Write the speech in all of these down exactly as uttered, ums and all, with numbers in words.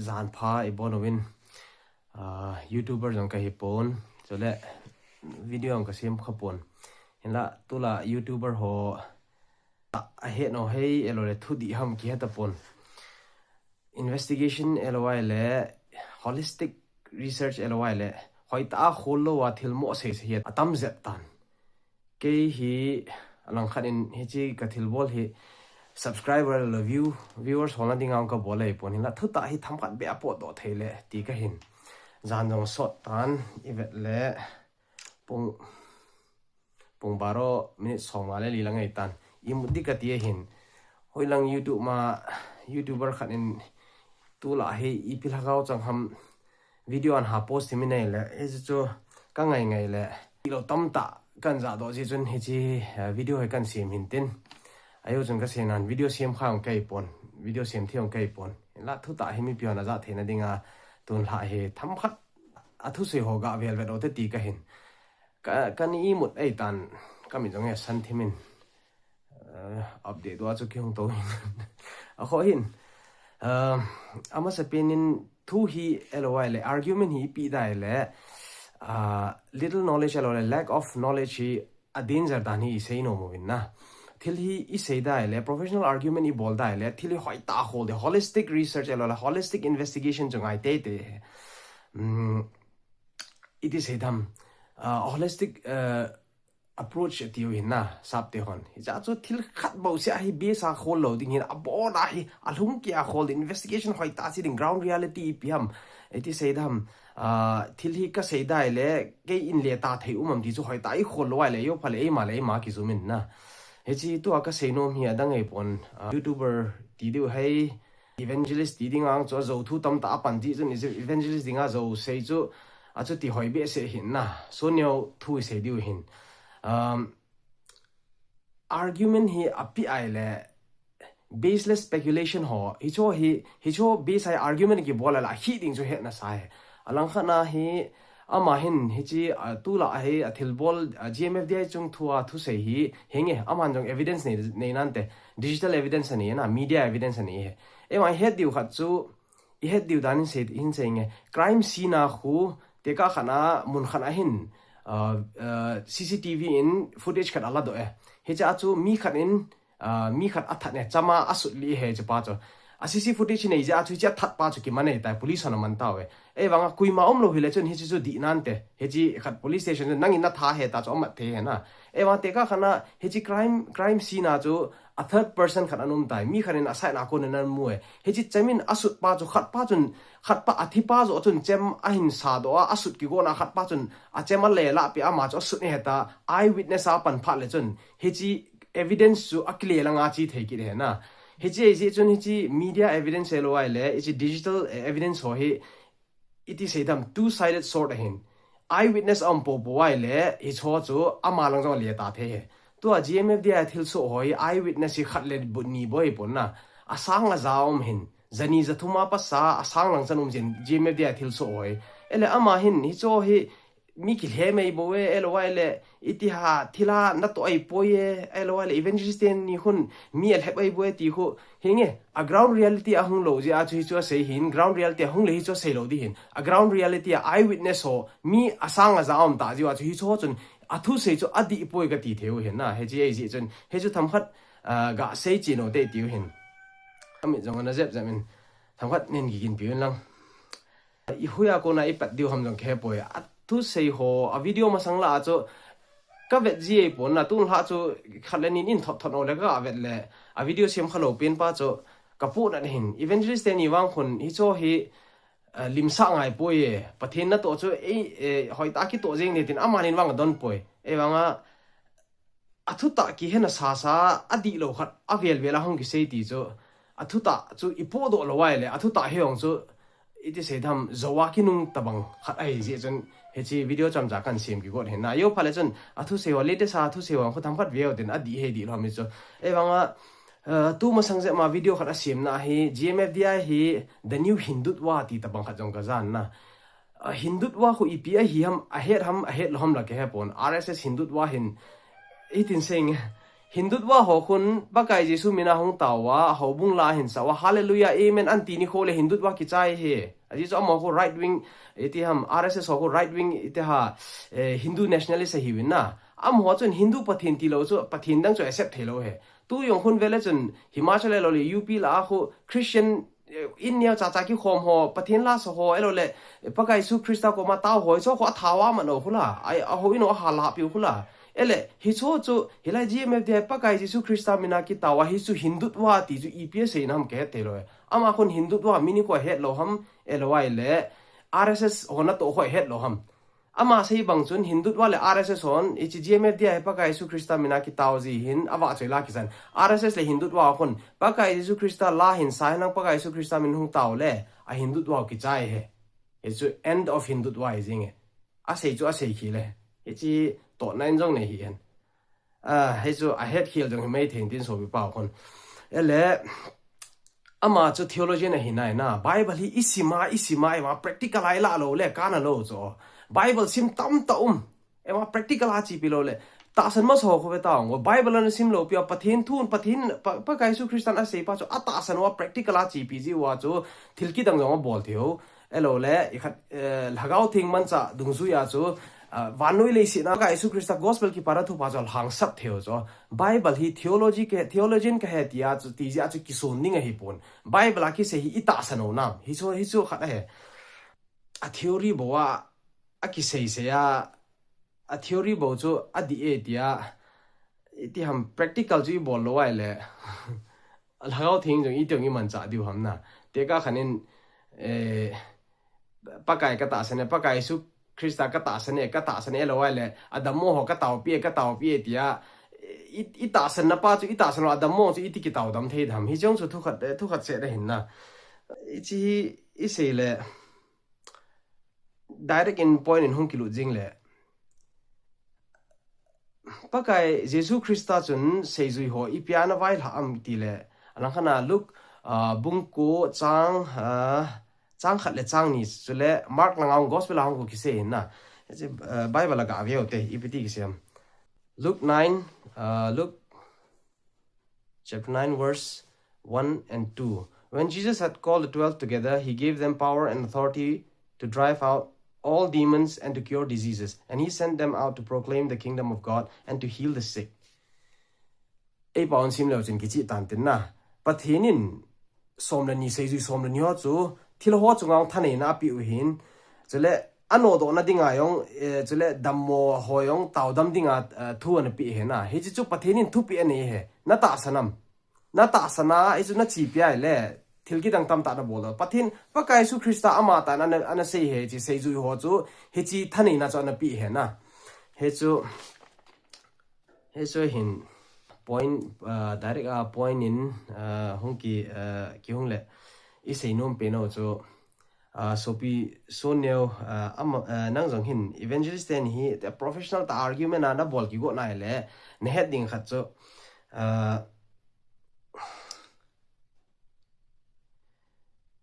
Jan pha ibon uvin, ah, YouTuber jong kahi pon. Chule video jong kasem kha pon. Hinla tulai YouTuber ho ahet nau hei, ahilou le thudih ham kihe tapon. Investigation ahilou le holistic research ahilou le hoitah a khol lou a thil mo sei sei hi atam jep tan. Kei hi alangkhat in hiche ka thilbol hi subscriber le view, viewers holna dinga kabol ahipon, hinla thutah hi themkhat beh a potdoh thei le ti kahin. Jan jong sot tan, ivet le pung, pung baro minute som nga le li lang ahitan. Imut ding kati ahin. Hoilang YouTube ma, YouTuber khat in tulai hi ipi lhagao chang ham video ana post thim in ahile, hichu kangai ngai le, ilou tamtah kana jahdoh jeh chun hiche, eh, video hi kana sem hin tin. Ajeh chun kasei nan video sem kha jong kahi pon, video sem thei jong kahi pon. Hinla thutah hi mipi hon ajah theina dinga tun lha hi themkhat athusei ho gah vel vet u te ti kahin. Ka, kana imut ahitan, kamit jong asan thim in, eh, update tua chu kihung tou hin. Akhoh hin, eh, amasapen in thu hi ahilou le argument hi ipi dai le, ah, little knowledge ahilou le lack of knowledge hi a danger dan hi isei nom uvin na. Thil hi isei dai le, professional argument ibol dai le, thil hi hoitah a khol ding, holistic research ahilou le holistic investigation chu ngai teitei. Hmm, iti sei dam, ah, holistic, eh, approach atiu hin na, sap te hon. Hiche chu thil khat bou seh a hi base a khol lou ding hin, abon a hi, alhung kei a khol ding, investigation hoitah a sei ding, ground reality ipi ham, iti sei dam, ah, thil hi kasei dai le, kei in le ta thei um am ti chu hoitah a ikhol lou a le, ijou pha le eima le eima kijum in na. Hiche tua kasei nom hi adang ahipon, ah, YouTuber ti diu hei, evangelist ti ding ang chu ajou thu tamtah apan ti chun evangelist dinga jou sei chu achuti hoi behseh hin na. Sun Neo thu isei diu hin. Um, argument hi api ai le baseless speculation ho, hicho hi, hicho base a hi argument kibol a la hi ding chu hetna sa hi. Alangkhat na hi, ama hin hiche, ah, tulai a hi athilbol, ah, G M F D I chung thua thusei hi, henge, aman jong evidence nei, nei nante, digital evidence anei na, media evidence anei hi. Eima ihet diu khat chu, ihet diu dan in sei, hin sei nge, crime scene a khu, tekah khat a, mun khat a hin, ah, ah, C C T V in footage khat aladoh e. Hiche a chu mi khat in, ah, mi khat athat ne, chama asut lih e hichepa chu. A C C footage nei jeh a chu hiche athat pa chu kiman ahitai, police hon aman tauve. Eivang a koima umlou hile chun hiche chu dih nante. Hiche khat police station chu nangin natha ahi ta chu amat thei ahi na. Eivang tekah khat a hiche crime, crime scene a chu a third person khat ana um tai. Mi khat in a side a kon in ana mu e. Hiche cham in asut pa chu khat pa chun, khat pa athi pa joh chun cham ahin sadoh a, asut kigon a khat pa chun a cham ale lah peh a ama chu asut ahi ta. Eyewitness a pan phat le chun hiche evidence chu akile lang a che thei kit ahi na. Hiche ahi jeh chun hiche media evidence ahilou le, hiche digital, eh, evidence ho hi iti sei dam two sided sword ahin. Eyewitness aum poupou a le, hicho chu ama lang jong ale ta thei ahi. Tua G M F D I a thilsoh ho hi eyewitness hi khat le bu ni bou ahipon na. Asang aja um hin. Jani jathum a pasa, asang lang chan um jin G M F D I a thilsoh ho hi. Ele ama hin, hicho hi, mi kilhem ahi bou e, ahilou le, iti ham thil a natoh ahi poi e, ahilou le, evangelist teni khun mi alhep ahi bou e ti khu, hinge, a ground reality ahung lou jeh a chu hichu asei hin, ground reality ahung le hichu asei lou ding hin, a ground reality a eyewitness ho, mi asang aja um ta jeh a chu hichu chun, athusei chu adih poi kati thei u hin na, hiche ahi jeh chun, hichu themkhat, ah, gasei chen u te tiu hin. Kamit jong ana jep jep in, themkhat nin kigin piu in lang. Ihuia kona ipat diu ham jong kahepoi. Athusei ho, a video masang lah a chu kavet ji ahipon na, tun lha chu khat le nin in thot thot u le kavet le, a video sem khalou pen pa chu kapohnat hin. Evangelist teni vang khun hicho hi, eh, limsah ngai poi e. Pathen natoh chu, eh, eh, hoitah a kitoh jeng ding tin amanin vang adon poi. Eivang a, athutah kihe nasa sa, adihlou khat, avel vel a hung kisei ti chu, athutah chu ipohdoh lou a le, athutah hi jong chu, iti sei dam, jou a kinung tabang khat ahi jeh chun, hiche video chomcha kana sem kigot hin na. Ijou pha le chun, athusei ho, latest a thusei ho, khu themkhat veu tin, adih ahi dihlou ham hichu. Eivang a, eh, tu masang jep ma video khat asemna hi, G M F D I hi, the new Hindutva ti tabang khat jong kajan na. A Hindutva khu ipi ahi ham, ahet ham, ahet lou ham la kahepon. R S S Hindutva hin, itin sei nge, Hindutva ho khun Pakai Jesu mina hung tao a, houbung la hin sao a, Hallelujah, Amen, an ti nikho le Hindutva kichai hi. Ajeh chu amaho khu right wing, iti ham, R S S ho khu right wing, iti ha, eh, Hindu nationalist ahiuvin na. Amaho chun Hindu Pathen tilou chu, Pathen dang chu accept theilou hi. Tu jong khun vele chun, Himachal le lou le U P la a khu Christian, eh, in neo cha cha kikhom ho, Pathen la sa ho, ahilou le, eh, Pakai Jesu Christa koma tao ho, hicho khu athao a man u khu la, ai, ahou in u ahal a piu khu la. Ahile, hicho chu, hilai G M F D I Pakai Jesu Christa mina kitao a, hichu Hindutva ti chu ipi asei na ham kahet theilou e. Ama khun Hindutva mi nikho ahet lou ham, ahilou le, R S S ho natoh ho ahet lou ham. Ama sei bang chun Hindutva le R S S hon, hiche G M F D I hi Pakai Jesu Christa mina kitao ji hin, avahchoi la kisan. R S S le Hindutva khun, Pakai Jesu Christa la hin sa hen lang Pakai Jesu Christa min hung tao le, a Hindutva kichai hi. Hichu end of Hindutva hi jing e. Asei chu asei khel e. Hiche tohna in jong nei hi hen. Ah, hichu ahet khel jong hi mai thei in tin sopi pau khun. Ahile, ama chu theologian ahi nai na. Bible hi isim a, isim a, ima practical a ilah lou le, kana lou chu. Bible sim tamtah um. Ima practical a chepi lou le. Tahsan masa ho khu ve tao. Bible ana sim lou pi a, Pathen thu, Pathen, Pa, Pakai Jesu Christan asei pa chu, atahsan uva practical a chepi ji uva chu, thil kidang jong abol thei u. Ahilou le, ikhat, eh, Lhagao Theng manchah dungjuia chu, ah, vannoi leiset a Pakai Jesu Christa gospel kipana thupha chu alhangsap thei u chu. Bible hi theology ka, theologian kahi tia chu, ti jeh a chu kisun ding ahipon. Bible a kisei hi itahsan u nam. Hichu, hichu khat ahi. A theory bou a, akisei sei a, a theory bou chu adih e tia, iti ham practical chu ibol lou ahile. Lhagao Theng jong iti jong imanchah diu ham na. Tekah khat in, eh, Pakai katahsan e, Pakai Jesu Christa katahsan e, katahsan e lou ahile, adammo ho kataopi e, kataopi e tia, i, itahsan na pa chu, itahsan lou adammo chu iti kitao dam thei dam. Hiche jong chu thukhat, eh, thukhat seh ahin na. Hiche hi isei le, direct in point in hung kilut jing le. Pakai Jesu Christa chun seijui ho ipi a ana vailhah am ti le. Alangkhat a Luke, ah, bung ko chang, ah, chang khat le chang ni chule Mark langa hung gospel a hung khu kisei hin na. Hiche, ah, Bible a gave u te, ipi ti kisei am. Luke nine, ah, Luke chapter nine, verse one and two. When Jesus had called the twelve together, he gave them power and authority to drive out all demons and to cure diseases. And he sent them out to proclaim the kingdom of God and to heal the sick. Ei pao in sim leu chun kichih tan tin na. Pathen in som le ni seijui som le ni ho chu, thil ho chunga jong thaneina apeh u ahin. Chule, anodohna dinga jong, eh, chule dammo ho jong taodam dinga, eh, thu anapeh ahi na. Hiche chu Pathen in thupeh anei ahi. Natahsan am. Natahsan a, hichu nachepi a ahile, thil kidang tamtah nabol doh. Pathen, Pakai Jesu Christa amatah in ana, anasei ahi, hiche seijui ho chu, hiche thaneina chu anapeh ahi na. Hichu, Hichu hin point, ah, direct a point in, ah, hung ki, ah, kihung le isei nom pen u chu, ah, sopi Soneo, ah, ama, ah, nang jong hin evangelist teni hi, te professional tah argument a nabol kigot nai le, nahet ding khat chu, ah,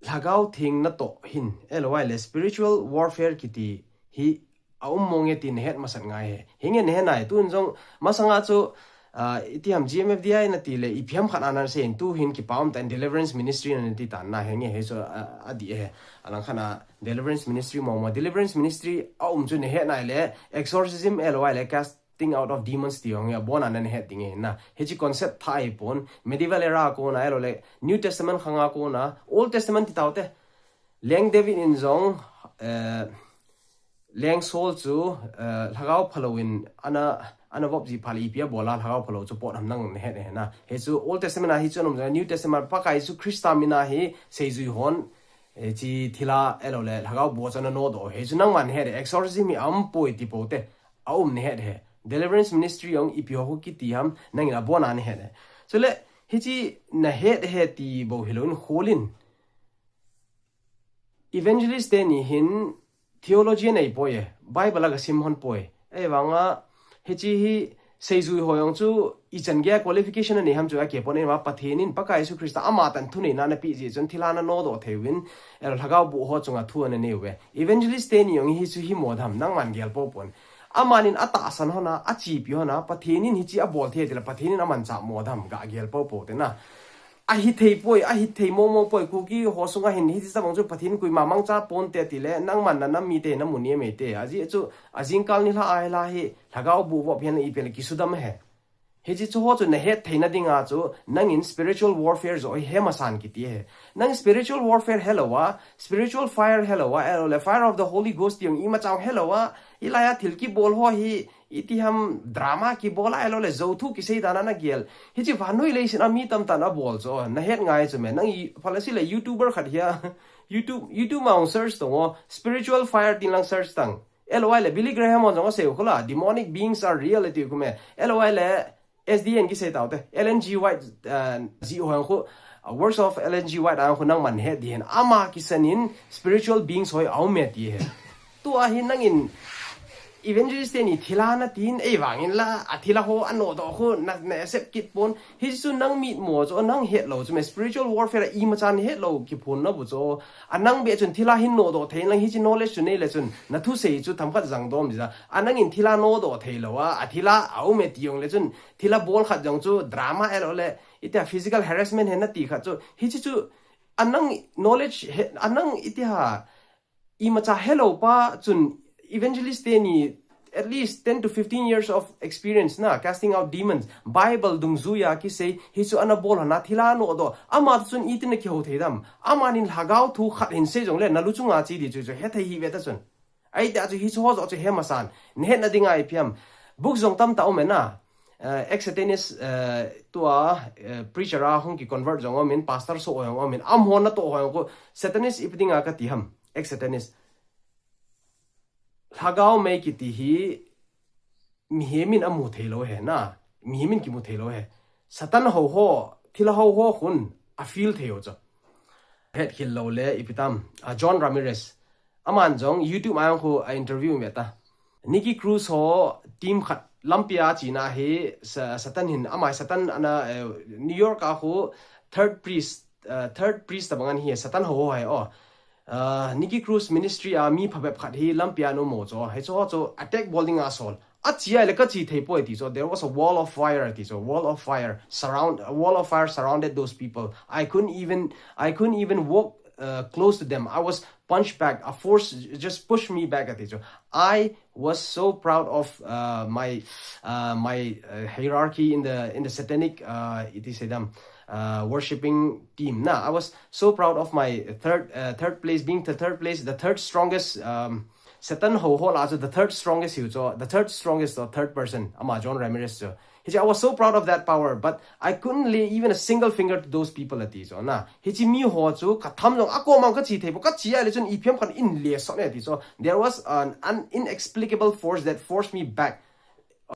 Lhagao Theng natoh hin, ahilou ahile spiritual warfare kiti hi aum mong e ti nahet masat ngai ahi. Hinge nahet nai, tun jong masanga chu, ah, iti ham G M F D I nati le ipi ham khat ana sei in, tu hin kipa um tah in deliverance ministry nati tan na, hinge hichu, ah, adih ahi. Alangkhat a deliverance ministry mo mo, deliverance ministry aum chu nahet nai le exorcism ahilou ahile cast thing out of demons ti jong hi abon a nahet ding ahi na. Hiche concept thah ahipon, medieval era a kona ahilou le New Testament khang a kona, Old Testament ti tau te. Leng David in jong, eh, Leng Saul chu, eh, lhagao phalou in ana, ana vop ji phat le ipi abol a lhagao phalou chu pot ham nang nahet ahi na. Hichu Old Testament a hichu ana um jong, New Testament Pakai Jesu Christa mina hi seijui hon, eh, hiche thil a ahilou le lhagao bu chu ana nodoh ahi. Hichu nangman nahet e, exorcism hi aum poi ti pou te. Aum nahet e. Deliverance ministry jong ipi ho khu kiti ham, nangin abon a nahet e. Chule, hiche nahet e ti bou hilou in khol in. Evangelist teni hin theology anei poi e, Bible a gasim hon poi. Ahivanga, hiche hi seijui ho jong chu ichan gei a qualification anei ham chu akipon e, ama Pathen in Pakai Jesu Christa amatah in thuneina anapeh jeh chun thil a ana nodoh thei uvin, ahilou lhagao bu ho chunga thu ananei uve. Evangelist teni jong hichu himo dam, nangman gel pou pon. Amanin atahsan hon a, achepi hon a, Pathen in hichi abol thei tile, Pathen in amanchah mo dem, gagel popo te na. Ahithei poi, ahithei momo poi, Kuki ho sunga hin hichi tabang chu Pathen koima mangcha ponte tile, nangman nanam mite namu nem e te. Ajeh chu, ajingkal nilhah a hi la hi, lhagao bu vop hihen ipi le kisudam e. Hichi chu ho chu nahet theina dinga chu nangin spiritual warfare joh hi hemasan kiti e. Nang spiritual warfare helou a, spiritual fire helou a, ahilou le fire of the Holy Ghost ti jong imacha helou a, hilai a thil kibol ho hi, iti ham drama kibol a, ahilou le jou thu kisei dan a nagel. Hichi vannoi leiset a mi tamtah in abol chu, nahet ngai chu me. Nang i, phalasi le YouTuber khat hia, YouTube, YouTube ma hung search tong o, spiritual fire tin lang search tang. Ahilou le Billy Graham hon jong asei u khu la, demonic beings are real ati khu me. Ahilou le S D A in kisei tau te, Ellen G White, uh, ji ho khu, uh, works of Ellen G White a khu nangman het ding hen. Ama kisan in spiritual beings ho aum e ti e. Tua hi nangin evangelist teni thilha natin, ei vangin la, athilha ho anodoh khu na, na accept kit pon. Hichu nang mitmo chu, nang hetlou chu me spiritual warfare a imacha hetlou kiphonna bu chu. A nang beh chun thilha hin nodoh thei lang hichi knowledge chu nei le chun, nathusei chu themkhat jangdom ding a. A nangin thilha nodoh theilou a, athilha aum e ti jong le chun, thilha bol khat jong chu drama ahilou le, itia physical harassment hi nati khat chu, hichi chu, a nang knowledge he, a nang itia imacha helou pa chun evangelist teni at least ten to fifteen years of experience na, casting out demons, Bible dungjuiya kisei, hichu ana bol hon a thilha nodoh, ama chun itin akihou thei dem, amanin lhagao thu khat hin sei jong le, nalu chunga che ding chu chu, hethei hih ve ta chun. Ahi tia chu hichu ho joh chu hemasan, nahetna dinga ipi ham. Book jong tamtah um e na, uh, ex-Satanist, uh, tua, uh, preacher a hung kiconvert jong um in, pastor soh jong um in, amaho natoh ho jong khu, Satanist ipi dinga kati ham, ex-Satanist. Lhagao mei kiti hi, mihem in amu theilou e na, mihem in kimu theilou e. Satan ho ho, thilha ho ho khun, afeel thei u chu. Hetkhel lou le, ipi tam, a John Ramirez. Aman jong YouTube a jong khu a interview me ta. Nicky Cruz ho team khat lampia chena hi sa, Satan hin, ama Satan ana, eh, New York a khu third priest, uh, third priest tabang ahi Satan ho ho hi o. Uh, Nicky Cruz ministry a mi phabep khat hi lampia ana um u chu. Hichu ho chu attack bol dinga asol. Ache a le kache thei poi ti chu. There was a wall of fire ti chu. Wall of fire surround, a wall of fire surrounded those people. I couldn't even, I couldn't even walk, uh, close to them. I was punched back. A force just pushed me back ati chu. I was so proud of, uh, my, uh, my, uh, hierarchy in the, in the satanic, uh, iti sei dem, uh, worshipping team na. I was so proud of my third, uh, third place, being the third place, the third strongest, um, Satan ho ho lah a chu the third strongest hiu chu, the third strongest or third person, ama John Ramirez chu. Hichu, I was so proud of that power, but I couldn't lay even a single finger to those people ati chu na. Hichi mi ho chu katham jong akom a kache thei poi, kache a le chun ipi ham khat in le sot e ati chu. There was an, an inexplicable force that forced me back.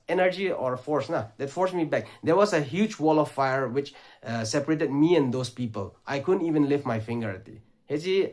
Energy or force na, that forced me back. There was a huge wall of fire which, uh, separated me and those people. I couldn't even lift my finger ati. Hichi,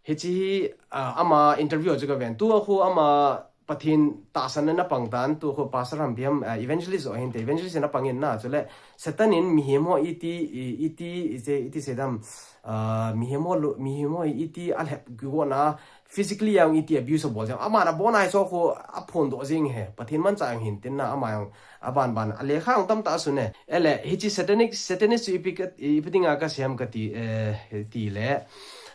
hichi hi, uh, ama interview chu kaven. Tua khu ama Pathen tahsan ana pang tan, tua khu pastor ham ipi ham, uh, evangelist ho hinte, evangelist ana pang in na, chule Satan in mihem ho iti, i, iti, iti, iti sei dem, uh, mihem ho lu, mihem ho iti alhep kigo na, physically jong iti abuse abol jeng. Ama na bon ai so khu aphondoh jing e. Pathen manchah jong hin tin na ama jong aban ban a lekha jong tamtah asun e. Ele, hichi satanic, Satanist chu ipi ka, ipi dinga kasei ham kati, eh, ti le.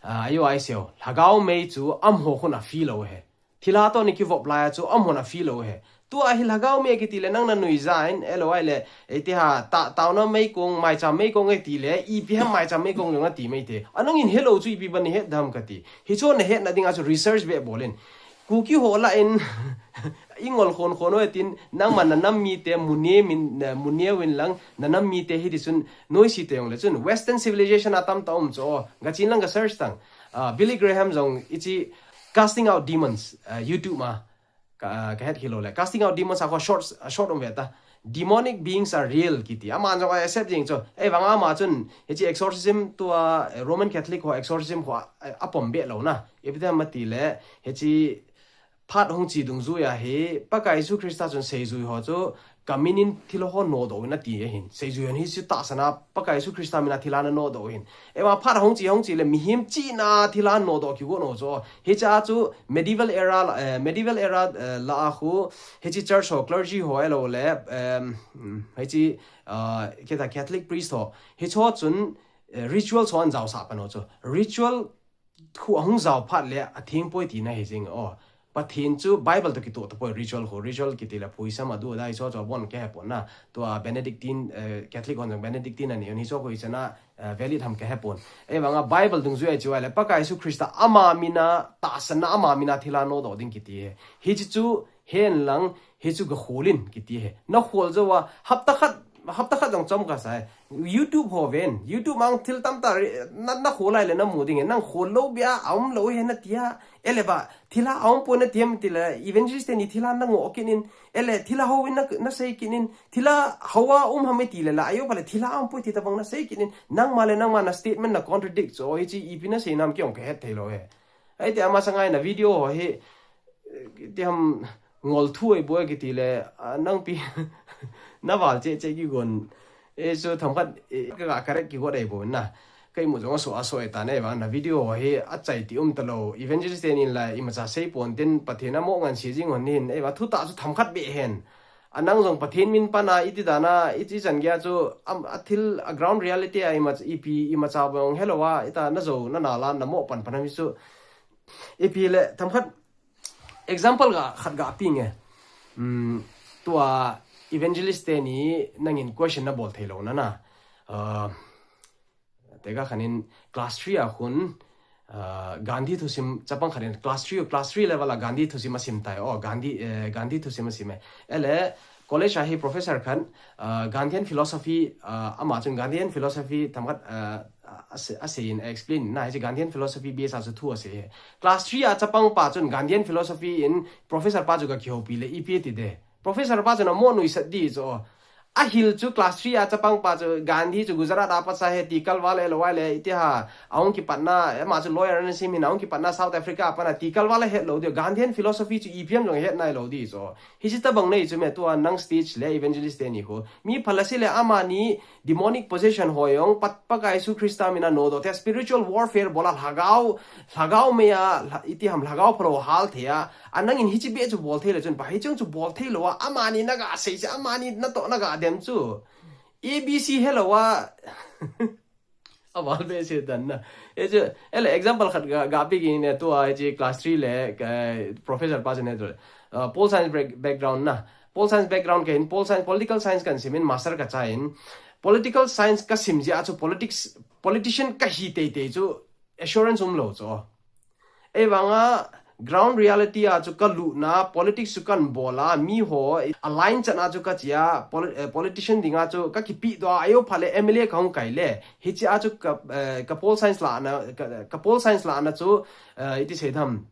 Ah, ajo ahi seo. Lhagao mei chu amaho khun afeel u e. Thilha toh ana kivop lai a chu amahon afeel u e. Tua hi lhagao mei kiti le nang na nuijat in, ahilou le, iti ham, ta, taona meikong, maicham meikong e ti le, ipi ham maicham meikong jong ati mai te. A nangin helou chu ipi ban het dem kati. Hichu nahetna dinga chu research beh bol in. Kuki ho lah in, i ngol khon khon u e tin, nangman nanam mite, mu nem in, na, mu neo in lang, nanam mite hiti chun, noise te jong le chun. Western civilization a tamtah um chu, gachin lang ga search tang. Ah, Billy Graham jong, hichi Casting Out Demons, ah, YouTube ma. Ka, ka hetkhel u le. Casting Out Demons a khu short, short um ve ta. Demonic beings are real kiti. Ama jong a accept jing chu. Ei vang ama chun, hichi exorcism tua, eh, Roman Catholic ho exorcism ho a, a, apom beh lou na. Ipi ti ham ati le, hichi phat hung che dungjuiya hi, Pakai Jesu Christa chun seijui ho chu, Ka min in thilha ho nodoh un ati ahin. Seijui hon hichu tahsan a Pakai Jesu Christa min a thilha nanodoh u ahin. Ema phat hung chi hung chi le mihem chihna thilha nodoh kigon u chu. Hicha chu medieval era la, eh, medieval era, eh, la a khu hichi church ho, clergy ho ahilou le, em, hichi, ah, kita Catholic priest ho. Hicho chun, eh, ritual ho ahin jaosah pan u chu. Ritual khu ahung jao phat le atheng poi tina hi jing o. Pathen chu Bible toh kitoh tapoi ritual khu, ritual kiti le phuisam adu adai chu chu abon kahe pon na. Tua Benedictine, eh, Catholic hon jong Benedictine anei un hichu khu ichan a, eh, valid ham kahe pon. Ahivang a Bible dungjui a chu ahile Pakai Jesu Christa ama min a tahsan a ama min a thilha nodoh ding kiti hi. Hichi chu hen lang hichu gakhol in kiti hi. Nakhol jou a hapta khat, hapta khat jong chom kasa e. YouTube ho ven, YouTube a thil tamtah re-, na, nakhol lai le namu ding e, nang khol lou bia, aum lou e natia, ele ba, thilha aum poi nati em ti le, evangelist teni thilha nangoh kit in, ele thilha hou in na, nasei kit in, thilha hou a um ham e ti le la, ajo pha le thilha aum poi ti tabang nasei kit in, nangma le nangma na statement na contradict, so, hichi ipi nasei nam kei jong kahet thei lou e. Ahi ti ama sangai na video ho hi, eh, ti ham ngol thu ahi boi kiti le, ah, nangpi na val che che kigon. E chu themkhat, eh, ka, ka correct kigot ahi bou na. Ka imu jong aso, aso e ta na e vang na video ho hi achai ti um talou. Evangelist teni la imacha sei pon tin Pathen a mo ngan si jing hon hin. E va thu ta chu themkhat be hen. Anang jong Pathen min pan a iti dan a, iti chan gei a chu, am, athil a ground reality a imacha, ipi, imacha bang helou a, ita na jou, na na la, na mo pan pan a mi chu. Ipi le, themkhat example ga, khat ga pi nge. Um, tua evangelist teni nangin question nabol thei lou na na. Uh, Tega khanin class three a khun, uh, Gandhi thusim chapang khanin class three, class three level a Gandhi thusim asim tai. Oh, Gandhi, eh, Gandhi thusim asim e. Ele college a hi professor khan, uh, Gandhian philosophy, uh, ama chun Gandhian philosophy themkhat, uh, ase, ase in explain na, hichi Gandhian philosophy base a chu thu ase. Class three a chapang pa chun Gandhian philosophy in professor pa chu ga kihoupi le ipi ti de. Professor pa chu namo nuisat di chu. Ahil chu class three a chapang pa chu Gandhi chu Gujarat a pat sa he ti kalval e lo le iti ha. Ahung kipatna, ama chu lawyer ana sim hin ahung kipatna South Africa a pat na ti kalval e het lou di. Gandhian philosophy chu ipi ham jong het nai lou di chu. Hichi tabang nei chu me tua nang stage le evangelist teni khu. Mi phalasi le amani demonic possession ho jong Pat, Pakai Jesu Christa min a nodoh te spiritual warfare bol a lhagao, lhagao mei a, lha, iti ham lhagao phalou hal thei a. Anangin hichi be chu bol thei le chun pa hichung chu bol thei lou a. Amani naga sei se, amani natoh naga dem chu. A B C helou a. Aval be se dan na. E chu, ele example khat ga, ga pi gi ne tua hichi class three le, eh, professor pa chu ne tu. Uh, Pol Science break, background na. Pol Science background kahin, Pol Science, political science kahin sim in master kacha in. Political science kasim jeh a chu politics, politician kahi teitei chu assurance um lou chu. Ahivang a ground reality a chu kalut na politics chu kahin bol a mi ho align chan a chu kache a poli-, eh, politician ding a chu kakipe doh a ajo pha le M L A kahung kai le. Hichi a chu ka, eh, ka Pol Science la na, ka, ka Pol Science la na chu, eh, iti sei tham.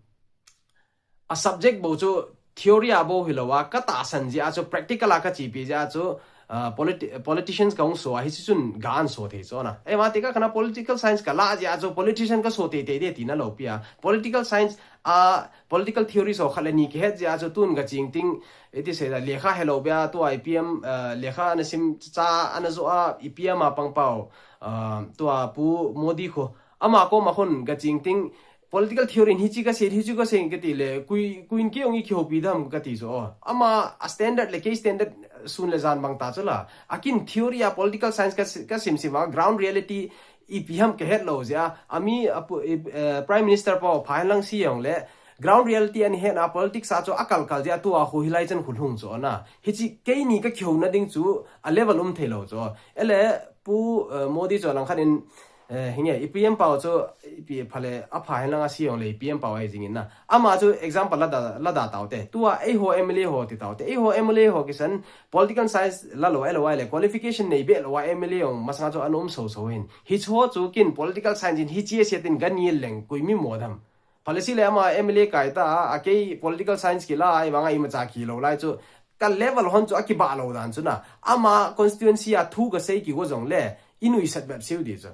A subject bou chu theory a bou hilou a, katahsan jeh a chu practical a kachepi jeh a chu, ah, politi-, politicians kahung so a, hichi chun ga an so thei chu na. Ema ti ka khan a political science kala jeh a chu politician kaso teitei de tina lou pi a. Political science a, political theory so khat le ni kihet jeh a chu tun kaching ting, iti sei da, lekha helou bia, tua I P M, ah, lekha ana sim cha ana jo a, I P M a pang pau, ah, tua Pu Modi khu. Ama koma khun kaching ting, political theory in hichi kasei, hichi kasei kati le, kui, kui in kei jong i kihoupi dam kati chu. Ama a standard le kei standard sun le jan bang ta chu la. Akin theory a political science ka, kasim sim a, ground reality ipi ham kahet lou jeh a. Ami a pu-, i, eh, Prime Minister pa pha hen lang si jong le, ground reality ana het a politics a chu akal kal jeh a tua khu hilai chan khu lhung chu na. Hichi keini kakihouna ding chu a level um thei lou chu. Ele Pu, eh, Modi chu lang khat in, eh, hinge, I P M pau chu, ipi pha le, apha hen lang a si jong le I P M pau ahi jing in na. Ama chu example la da, la da tau te. Tua eiho M L A ho ti tau te. Eiho M L A ho kisan political science la lou, L O I le qualification nei be lou a M L A jong masang chu ana um so so hin. Hicho chu kin political science in hichi a se tin gani leng kui mi mo dam. Policy le ama M L A kai ta, a kei political science kila, ahivang a imacha kilou lai chu, ka level hon chu akiba lou dan chu na, ama constituency a thu kasei kigo jong le, i nuisat bep siu di chu.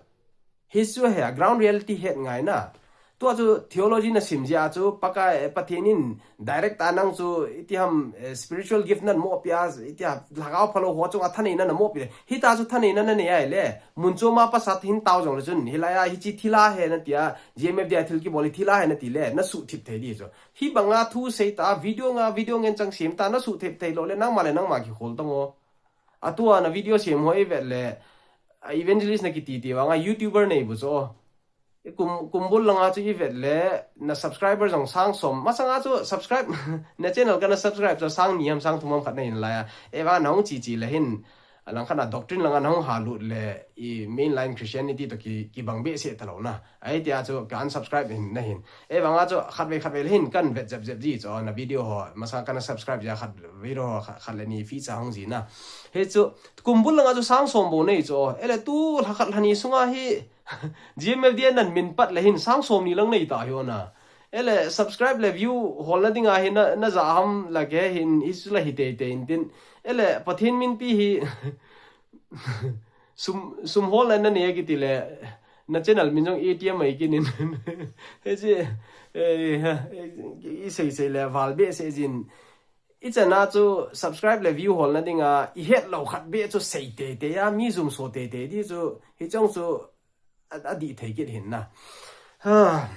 Hichu hi a ground reality het ngai na. Tua chu theology na sim jia chu Pakai, eh, Pathen in direct a nang chu itiham, eh, spiritual gift nan mo pia, itiham lhagao phalo ho chunga thaneina na mo pi. Hita chu thaneina na nei ai le. Mun chu ma pasat hin tao jong le chun. Hilai a hichi thila he na tia, G M F D I thil kibol hi thila he na ti le. Na suh thip thei di chu. Hi banga thu sei ta, video nga, video ngen chang sim ta, na suh thip thei lo le, nangma le nangma kikhol tang o. Atua na video sim ho i vet le, a evangelist na kiti ti vanga YouTuber nei bu chu. Kum, kum bul langa chu i vet le, na subscriber jong sang som. Masanga chu subscribe, na channel ka na subscribe chu sang ni ham sang thum ham khat na hin lai a. E va na hung chi chi le hin, a lang khat na doctrine langa na hung ha lut le, i mainline Christianity to ki, ki bang be se ta lo na. Ai tia chu ka unsubscribe hin na hin. E vanga chu khat ve khat ve le hin kan vet jep jep ji chu na video ho. Masanga ka na subscribe ja khat video ho khat, khat le ni feature hung ji na. He chu kum bul langa chu sang som bo nei chu. E le tu lha khat lha ni sunga hi G M F D I nan min pat le hin sang som ni lang nei ta hi ona. E le subscribe le view hol na dinga hi na, na ja ham la ke hin hi chu la hi tei tei in tin. E le Pathen min pi hi sum, sum hol na, na ne kiti le na channel min jong A T M ai kinin. He chi, eh, ha, eh, i sei sei le val be se jin. I chana chu subscribe le view hol na dinga i het lo khat be chu sei tei tei a mi zum so tei tei di chu hi chong chu a, a di thei kit hin na. Ha.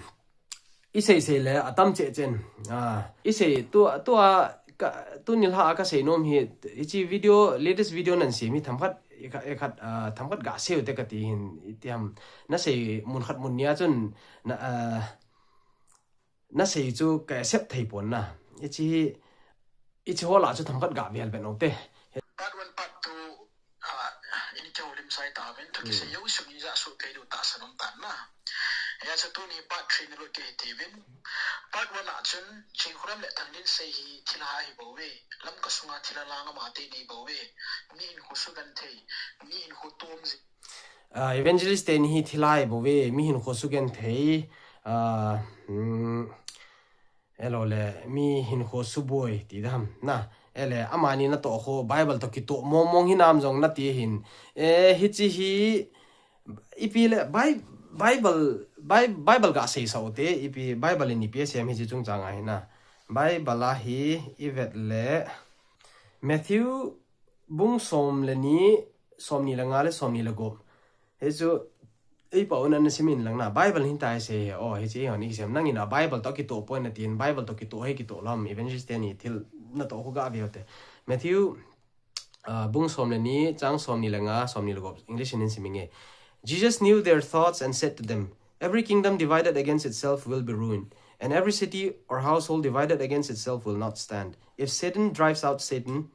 I sei sei le a tam che chen. Ah, i sei tu, tu a ka, tu ni lha a ka sei nom hi, hichi video, latest video nan sim hi tham khat, i kha, i khat, ah, tham khat ga sei u te ka ti hin, i ti ham. Na sei mun khat mun nia chun, na, ah, na sei chu ka accept thei pon na. Hichi, hichi ho la chu tham khat ga vel ben o te. Part one, part two, ah, in keu lim sai ta ven, tu ki sei yo sum ni ja su ke du ta sa nom tan na. Ya chu tu ni part three ni lo ke ti ven. Part one a chun, Chinkhoram le Thanglinsei hi thilha hi bo ve. Lamka sunga thilha lang ama te ni bo ve. Mi hin khu su gan thei. Mi hin khu tum ji. Ah, evangelist te ni hi thilha hi bo ve. Mi hin khu su gan thei. Ah, mm, Elo le, mi hin khu su boi ti dam. Na, ele, amani na to khu Bible to kito mong mong hi nam jong na ti hin. E, hichi hi, ipi le, Bi-, Bible, Bi-, Bible ga sei sa u te, ipi Bible in ipi sem hichi chung chang a hi na. Bible a hi, i vet le, Matthew bung som le ni, som ni le nga le som ni le gup. Hichu, ei pau na na simin lang na, Bible hin tai se he, o, hichi hon i sem nang in a Bible to kito poi na tin, Bible to kito he kito lam, evangelist te ni thil na to khu ga ve te. Matthew, ah, bung som le ni, chang som ni le nga, som ni le gup, English in simin nge. Jesus knew their thoughts and said to them, "Every kingdom divided against itself will be ruined, and every city or household divided against itself will not stand. If Satan drives out Satan,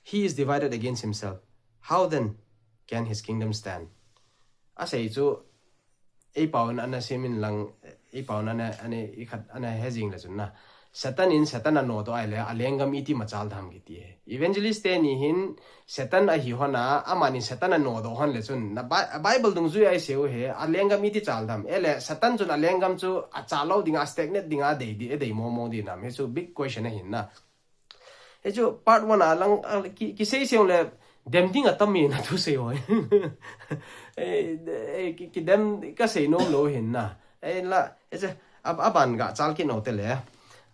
he is divided against himself. How then can his kingdom stand?" A sei chu, ei pau na na simin lang, ei pau na na, ane, i khat, ana he jing le chun na. Satan in Satan a no to ai le, a lenggam iti ma chal dam kiti he. Evangelist te ni hin, Satan a hi hon a, amani Satan a no to hon le chun. Na Bi-, Bible dungjui ai se u he, a lenggam iti chal dam. Ele, Satan chun a lenggam chu, a chal lo ding a, stagnant ding a, dei di, e dei mong mong di nam. He chu big question a hin na. He chu part one a lang, a, ki, ki sei sei le, dem ding a tam mi na thu sei hoi. E, e, ki, ki dem ka sei nom lo hin na. E la, e chu, a, a ban ga chal ki no te le.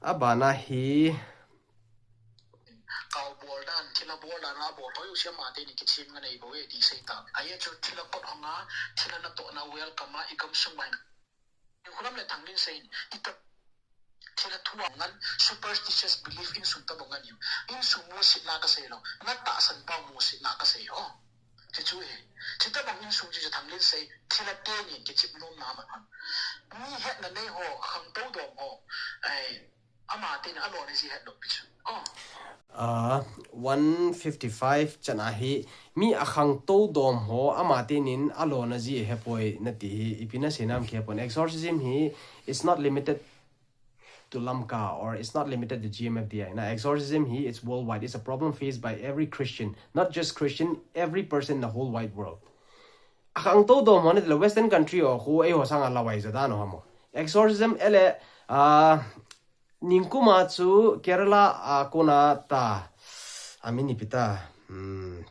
A ban a hi. Kau bol dan, thila bol dan, a bol hoi u sia ma te ni ki chim nga nei bo e ti sei ta. A ye chu thila kot hong a, thila na to na welcome a, i gam sung mai na. Chinkhoram le Thanglinsei in, i ta thila thu a ngan, superstitious belief insung ta bo ngan u. Insung musit na ka sei lo, na tahsan pau musit na ka sei ho. Chi chu he. Chi ta bang insung chi chu Thanglinsei, thila te ni ki chip nom na ma han. Mi het na nei ho, khang to dom ho. Ai, ama te na a lo na ji het lo pi chu. Oh. Ah, one fifty-five chan a hi, mi a khang to dom ho, ama te nin a lo na ji he poi na ti hi, ipi na sei nam ki he pon. Exorcism hi, it's not limited to Lamka or it's not limited to G M F D I. Na exorcism hi, it's worldwide. It's a problem faced by every Christian, not just Christian, every person in the whole wide world. A khang to dom ho na ti le Western country o khu ei ho sang a la wai za da no ha mo. Exorcism ele, ah, Ningkum a chu Kerala a kona ta, a min ipi ta, hmm,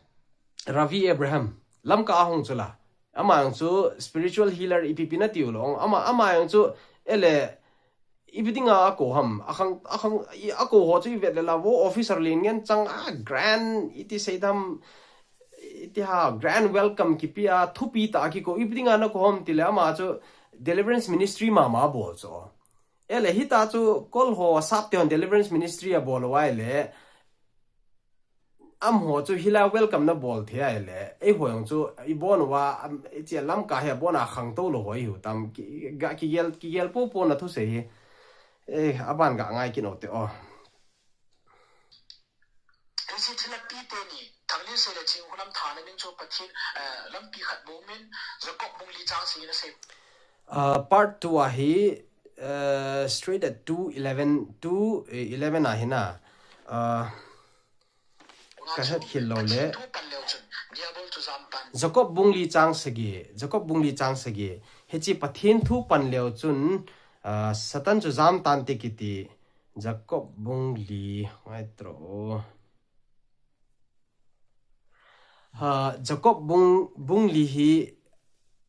Ravi Abraham, Lamka a hung chu la. Ama jong chu spiritual healer ipi pi na tiu lo. Ama, ama jong chu Ele, ipi dinga akou ham, akhang, akhang, i, akou ho chu ivet le la, vo officer lien ngen chang a grand, iti sei dam, iti ha, grand welcome kipe a, thupi tah a kikou, ipi dinga nakou ham tile ama chu deliverance ministry mama bol chu. Ele, hita chu kol ho sap te hon deliverance ministry abol uva le, amaho chu hilai welcome nabol thei a le, eiho jong chu ibon uva, am, iche lamkai hi abon a khangtou lou ho ihiu tam, ki, ga, kigel, kigel popo na thusei hi. Eh, aban ga ngai kit u te o. Hiche thilha pi teni, Thanglin seile Chinghulam thana ding chu Pathen, eh, lampi khat bou min, Jacob bung li chang sagi nasei. Uh, part two a hi, uh, straight at two eleven, two eleven a hi na. Uh, Ka het khel lou le. Pathen thu pan leu chun, Diabol chu jam tan. Jacob bung li chang sagi, Jacob bung li chang sagi. Hiche Pathen thu pan leu chun, ah, Satan chu jam tante kiti. Jacob bung li, ngai tro. Ha, Jacob bung, bung li hi,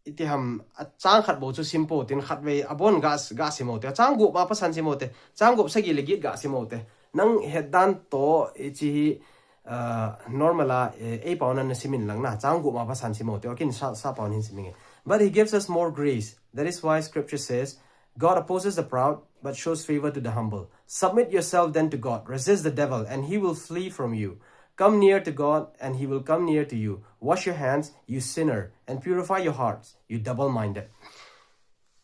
iti ham, achang khat bou chu sim pou tin, khatvei abon ga, ga sim u te. Achang gup ma pasan sim u te. Achang gup sagi le get ga sim u te. Nang het dan toh, hiche hi, uh, normal a, eh, eipao nan nasim in lang na. Achang gup ma pasan sim u te. Akin sa, sapao hin sim inge. But he gives us more grace. That is why scripture says, "God opposes the proud, but shows favor to the humble. Submit yourself then to God. Resist the devil, and he will flee from you. Come near to God, and he will come near to you. Wash your hands, you sinner, and purify your hearts, you double-minded."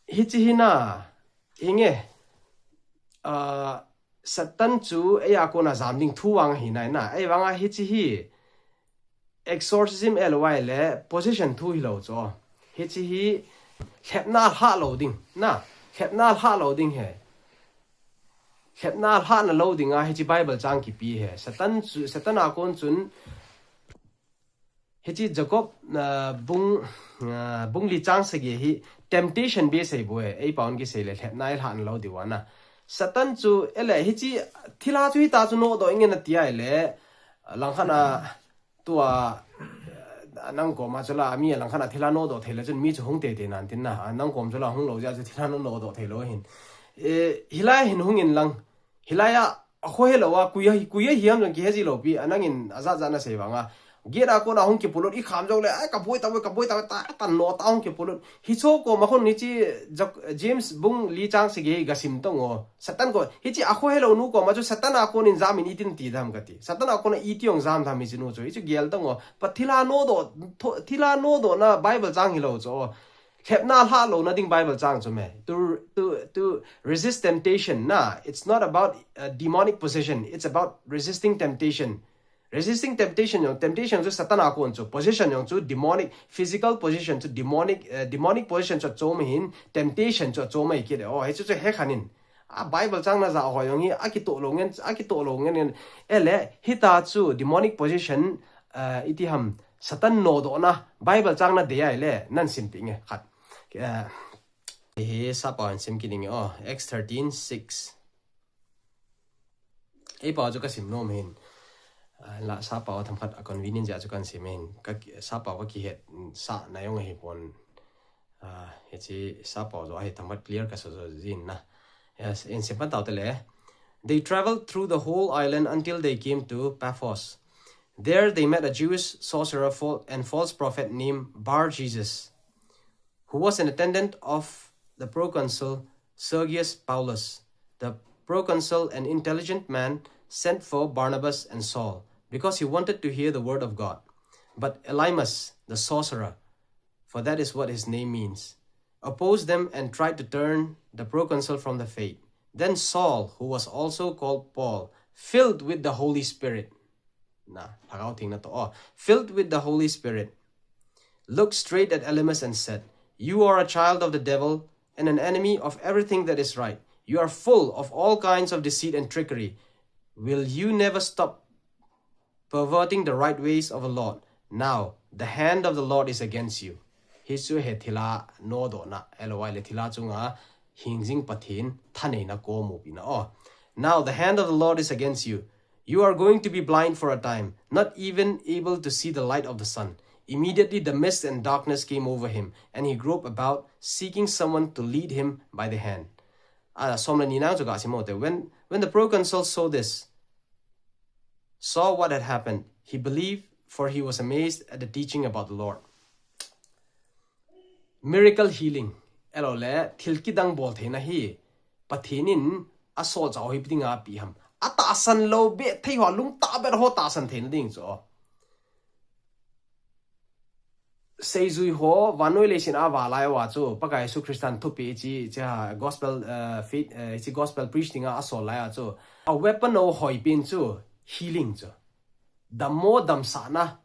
Hiche hi na, inge, ah, Satan chu eia kona jam ding thu vang ahi nai na. Eivang a hiche hi exorcism el uva le possession thu hilou chu. Hiche hi lhepna lhah lou ding. Na, lhepna lhah lou ding ahi. Lhepna lhahna lou dinga hiche Bible chang kipe ahi. Satan chu, Satan a kon chun hiche Jacob, ah, bung, ah, bung li chang sagi hi temptation bep sei bou ahi. Eipao in kisei le lhepna eilhahna lou diu va na. Satan chu ele hiche thilha chu hita chu nodoh inge nati a le langkhat a tua, eh, nang koma chu la, mi langkhat a thilha nodoh thei le chun mi chu hung teitei nan tin na, a nang kom chu la hung lou jeh a chu thilha nodoh thei lou ahin. Eh, hilai hin hung in lang, hilai a, akhohe lou a, koi a, koi a hiam jong kihe ji lou pi, a nang in ajat jat nasei vang a. Get a kona hung kipolut, ikham jong le, ai, kaboi ta, kaboi ta, ta, ta no ta hung kipolut. Hiche koma khun hiche Jak-, James bung li chang sagi ga sim tong o. Satan ko, hiche akhohe lou nu koma chu Satan a kon in jam in itin ti dam kati. Satan a kon a iti ong jam dam hiche nu chu. Hiche gel tong o. Pa thilha nodoh, tho-, thilha nodohna Bible chang hilou chu. Lhepna lhah louna ding Bible chang chu me. To, to, to resist temptation na. It's not about, uh, demonic possession. It's about resisting temptation. Resisting temptation jong, temptation chu Satan a kon chu, possession jong chu demonic, physical possession chu demonic, eh, demonic possession chu achom ahin, temptation chu achom ahi kit e. Oh, hichu chu hekhan in. A Bible chang najah ho jong hi, akitoh lou ngen, akitoh lou ngen ngen. Ele, hita chu demonic possession, eh, iti ham, Satan nodohna, Bible chang nadei a ile, nan sim ti nge, khat. Eh, hi sapao in sim kit inge, oh, Acts thirteen six. Eipao chu kasim nom hin. Ah, la sapao themkhat a convenient jeh a chu kahin sim hin. Ka ki-, sapao kakihet, mm, sah na jong ahipon. Ah, hiche sapao joh hi themkhat clear kasa jo jin na. Yes, in sim pan tau te le. They traveled through the whole island until they came to Paphos. There they met a Jewish sorcerer fal-, and false prophet named Bar Jesus, who was an attendant of the proconsul Sergius Paulus. The proconsul, an intelligent man, sent for Barnabas and Saul because he wanted to hear the word of God. But Elymas, the sorcerer, for that is what his name means, opposed them and tried to turn the proconsul from the faith. Then Saul, who was also called Paul, filled with the Holy Spirit, na, Lhagao Theng na toh, oh, filled with the Holy Spirit, looked straight at Elymas and said, "You are a child of the devil and an enemy of everything that is right. You are full of all kinds of deceit and trickery. Will you never stop perverting the right ways of the Lord? Now, the hand of the Lord is against you." Hichu hi thilha nodohna, L O I le thilha chunga hingjing Pathen thaneina komu pina. Oh, "Now the hand of the Lord is against you. You are going to be blind for a time, not even able to see the light of the sun." Immediately the mist and darkness came over him, and he groped about, seeking someone to lead him by the hand. A, som le ni na chu ga sim u te. When, when the proconsul saw this, saw what had happened, he believed, for he was amazed at the teaching about the Lord. Miracle healing, elo le thil kidang bol theina hi Pathen in a solchah ho hi ipi dinga api ham. A tahsan lou be thei ho, lungtah be ho tahsan theina ding chu. Seijui ho, vannoi leiset a va lai uva chu, Pakai Jesu Christan thupeh chi, chi ha, gospel, uh, faith, uh, chi gospel preach dinga a sol lai a chu. A weapon o hoi pen chu, healing chu. Dammo damsahna,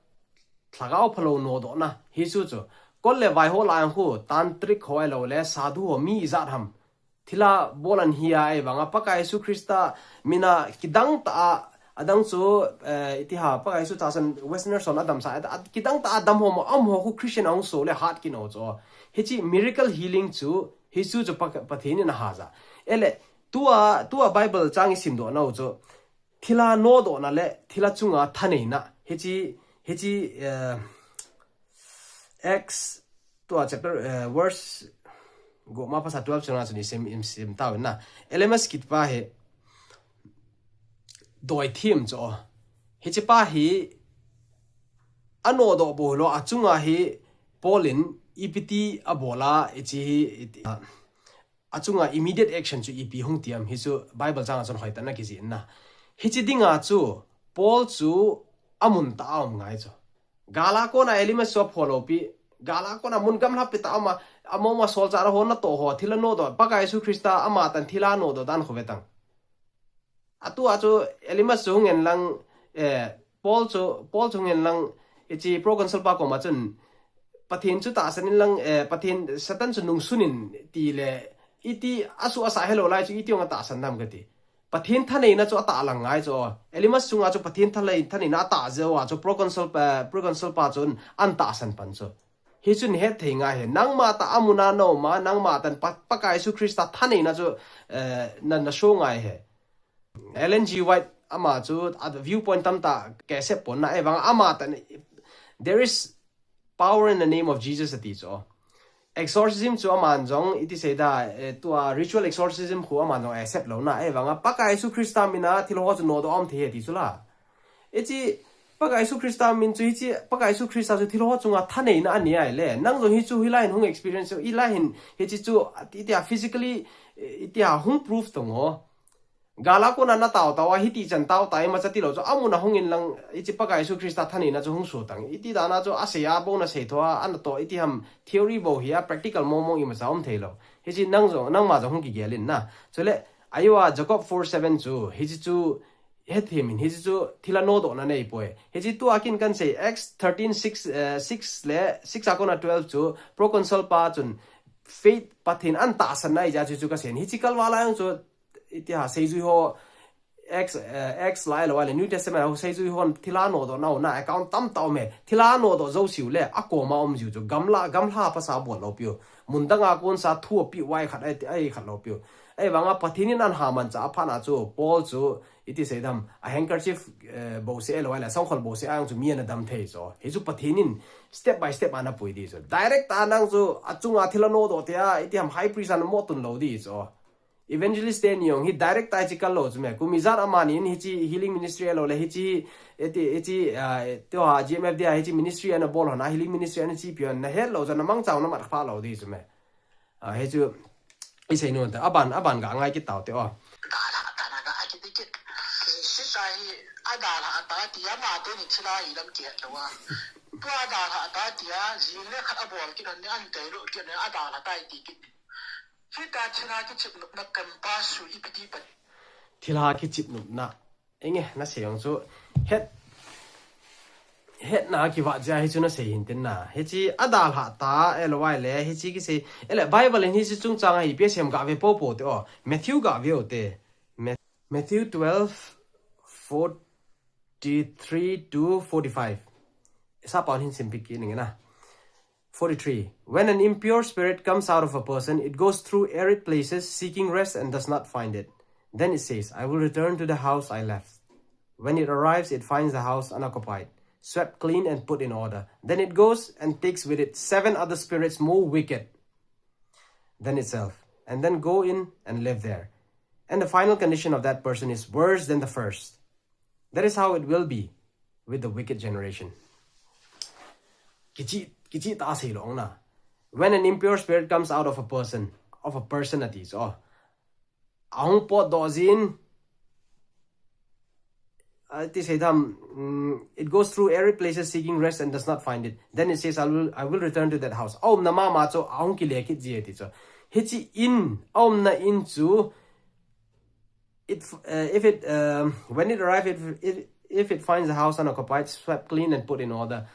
lhagao phalou nodohna, hi chu chu. Kol le vai ho lai khu, tantric ho elo le, sadhu ho mi ijat ham. Thila bol an hi a, ei vanga Pakai Jesu Christa mina kidang ta a, adang chu, eh, iti ha, Pakai Jesu tahsan Westerners hon adam sa, a, kidang ta a dam ho mo, am ho khu Christian ahung so le hat kin o chu. Hichi miracle healing chu, hi chu chu Pa-, Pathen in a ha ja. Ele, tua, tua Bible chang i sim doh nau chu, thila nodohna le, thila chunga thaneina. Hichi, hichi, eh, Acts, tua chapter, eh, verse, go ma pasa twelve chunga chu ni sim, im sim tau na. Elymas kiti pa hi, doi thim chu. Hichi pa hi, a nodoh bou lou, a chunga hi, Paul in, ipi ti a bol a, hichi hi, iti, a, a chunga immediate action chu ipi hung tiam hi chu Bible chang a chun hoitah na kijih na. Hichi dinga chu Paul chu a mun tah a um ngai chu. Gal a kona Elymas chu a pholou pi. Gal a kona mun gamla pi tah a um a, a mo ma solchah ho na to ho, thila nodoh. Pakai Jesu Christa ama tan thila nodoh dan khu ve tang. A tua chu Elymas chu hung en lang, eh, Paul chu, Paul chu hung en lang, hichi proconsul pa koma chun, Pathen chu tahsan in lang, eh, Pathen Satan chu nungsun in ti le, iti a su a sa helou lai chu iti ong a tahsan dam kati. Pathen thaneina chu a tah lang ngai chu. Elymas chunga chu Pathen thalei, thaneina a tah jeh uva chu proconsul pa, proconsul pa chun an tahsan pan chu. Hi chun het thei ngai he. Nangma tah a mun a na um a, nangma tan Pa-, Pakai Jesu Christa thaneina chu, eh, na, na so ngai he. Ellen G. White ama chu a viewpoint tamtah ka accept pon na, ei vang ama tan, "There is power in the name of Jesus," ati chu. Exorcism chu aman jong, iti sei da, eh, tua ritual exorcism khu aman jong accept lou na, ei vang a Pakai Jesu Christa mina thil ho chu nodoh a um thei he ti chu la. Hichi, Pakai Jesu Christa min chu hichi, Pakai Jesu Christa chu thil ho chunga thaneina a nei a ile. Nang jong hi chu hilai hin hung experience, hilai hin hichi chu, iti a physically, iti a hung proof tong o. Gal a kona na tao tao a, hiti chan tao tai ma cha ti lou chu, a mun a hung in lang, hichi Pakai Jesu Christa thaneina chu hung so tang. Iti dan a chu a sei a bou na sei tho a, a na to iti ham theory bou hi a, practical mong mong i ma cha um thei lou. Hichi nang jong, nangma jong hung kigel in na. Chule, ayo a Jacob four seven chu, hichi chu, het thim in, hichi chu thila nodohna nei poi. Hichi tua kin kan sei, Acts thirteen six, eh, six le, six a kona twelve chu, proconsul pa chun, faith Pathen an tahsan na i ja chu chu ka sei. Hichi kalva lai ang chu, iti ha, seijui ho, Acts, eh, Acts lai lou a le, New Testament ho seijui hon thila nodoh nau na account tamtah um e. Thila nodoh jou siu le, a koma um jiu chu, gamla, gamla pasa bol lou piu. Mun dang a kon sa thu a piu vai khat, ai, ai khat lou piu. Ei vang a Pathen in an ha man cha a phat na chu, Paul chu, iti sei dam, a handkerchief, eh, bou se lou a le, sangkhol bou se a ang chu mi ana dam thei chu. Hi chu Pathen in step by step ana pui di chu. Direct a nang chu, a chunga thila nodoh te a, iti ham high priest ana mo tun lou di chu. Evangelist te ni jong hi direct a hichi kal lou chu me. Kum ijat amani in hichi healing ministry elo le hichi, iti, hichi, ah, tua G M F D a hichi ministry ana bol hon a healing ministry ana chi pion na het lou chu na mangcha u na mat pha lou di chu me. Ah, hichu i sei nom ta, aban, aban ga ngai kit tau te o. Dalha ta na ga kit kit. Sita hi a dalha ta ti ama to ni thila hi lam kihet lou a. Tua dalha ta ti a, jing le khat a bol kit ni an te lo kit ni a dalha ta ti kit. Hita thila kichip nopna kan pa su ipi ti pan. Thila kichip nopna. Enge, na sei jong chu. Het. Hetna kiva jia hi chu na sei hin tin na. Hichi a dalha ta, L Y le, hichi kisei. Ele Bible in hichi chungchang a hi pe sem ga ve po po te o. Matthew ga ve o te. Ma-, Matthew twelve, forty-three to forty-five. Sa pa hin sim pi ki ning na. Forty-three. When an impure spirit comes out of a person, it goes through arid places seeking rest and does not find it. Then it says, "I will return to the house I left." When it arrives, it finds the house unoccupied, swept clean and put in order. Then it goes and takes with it seven other spirits more wicked than itself. and then go in and live there. And the final condition of that person is worse than the first. That is how it will be with the wicked generation. Kichi, kichi ta sei long na. When an impure spirit comes out of a person, of a person ati chu, ahung potdoh jin, ati sei dam, mm, it goes through every places seeking rest and does not find it. Then it says, "I will, I will return to that house." Aumna mama chu ahung kile kit ji ati chu. Hichi in, aumna in chu, it, uh, if it, um, when it arrives, if, if, if it finds the house unoccupied, swept clean and put in order.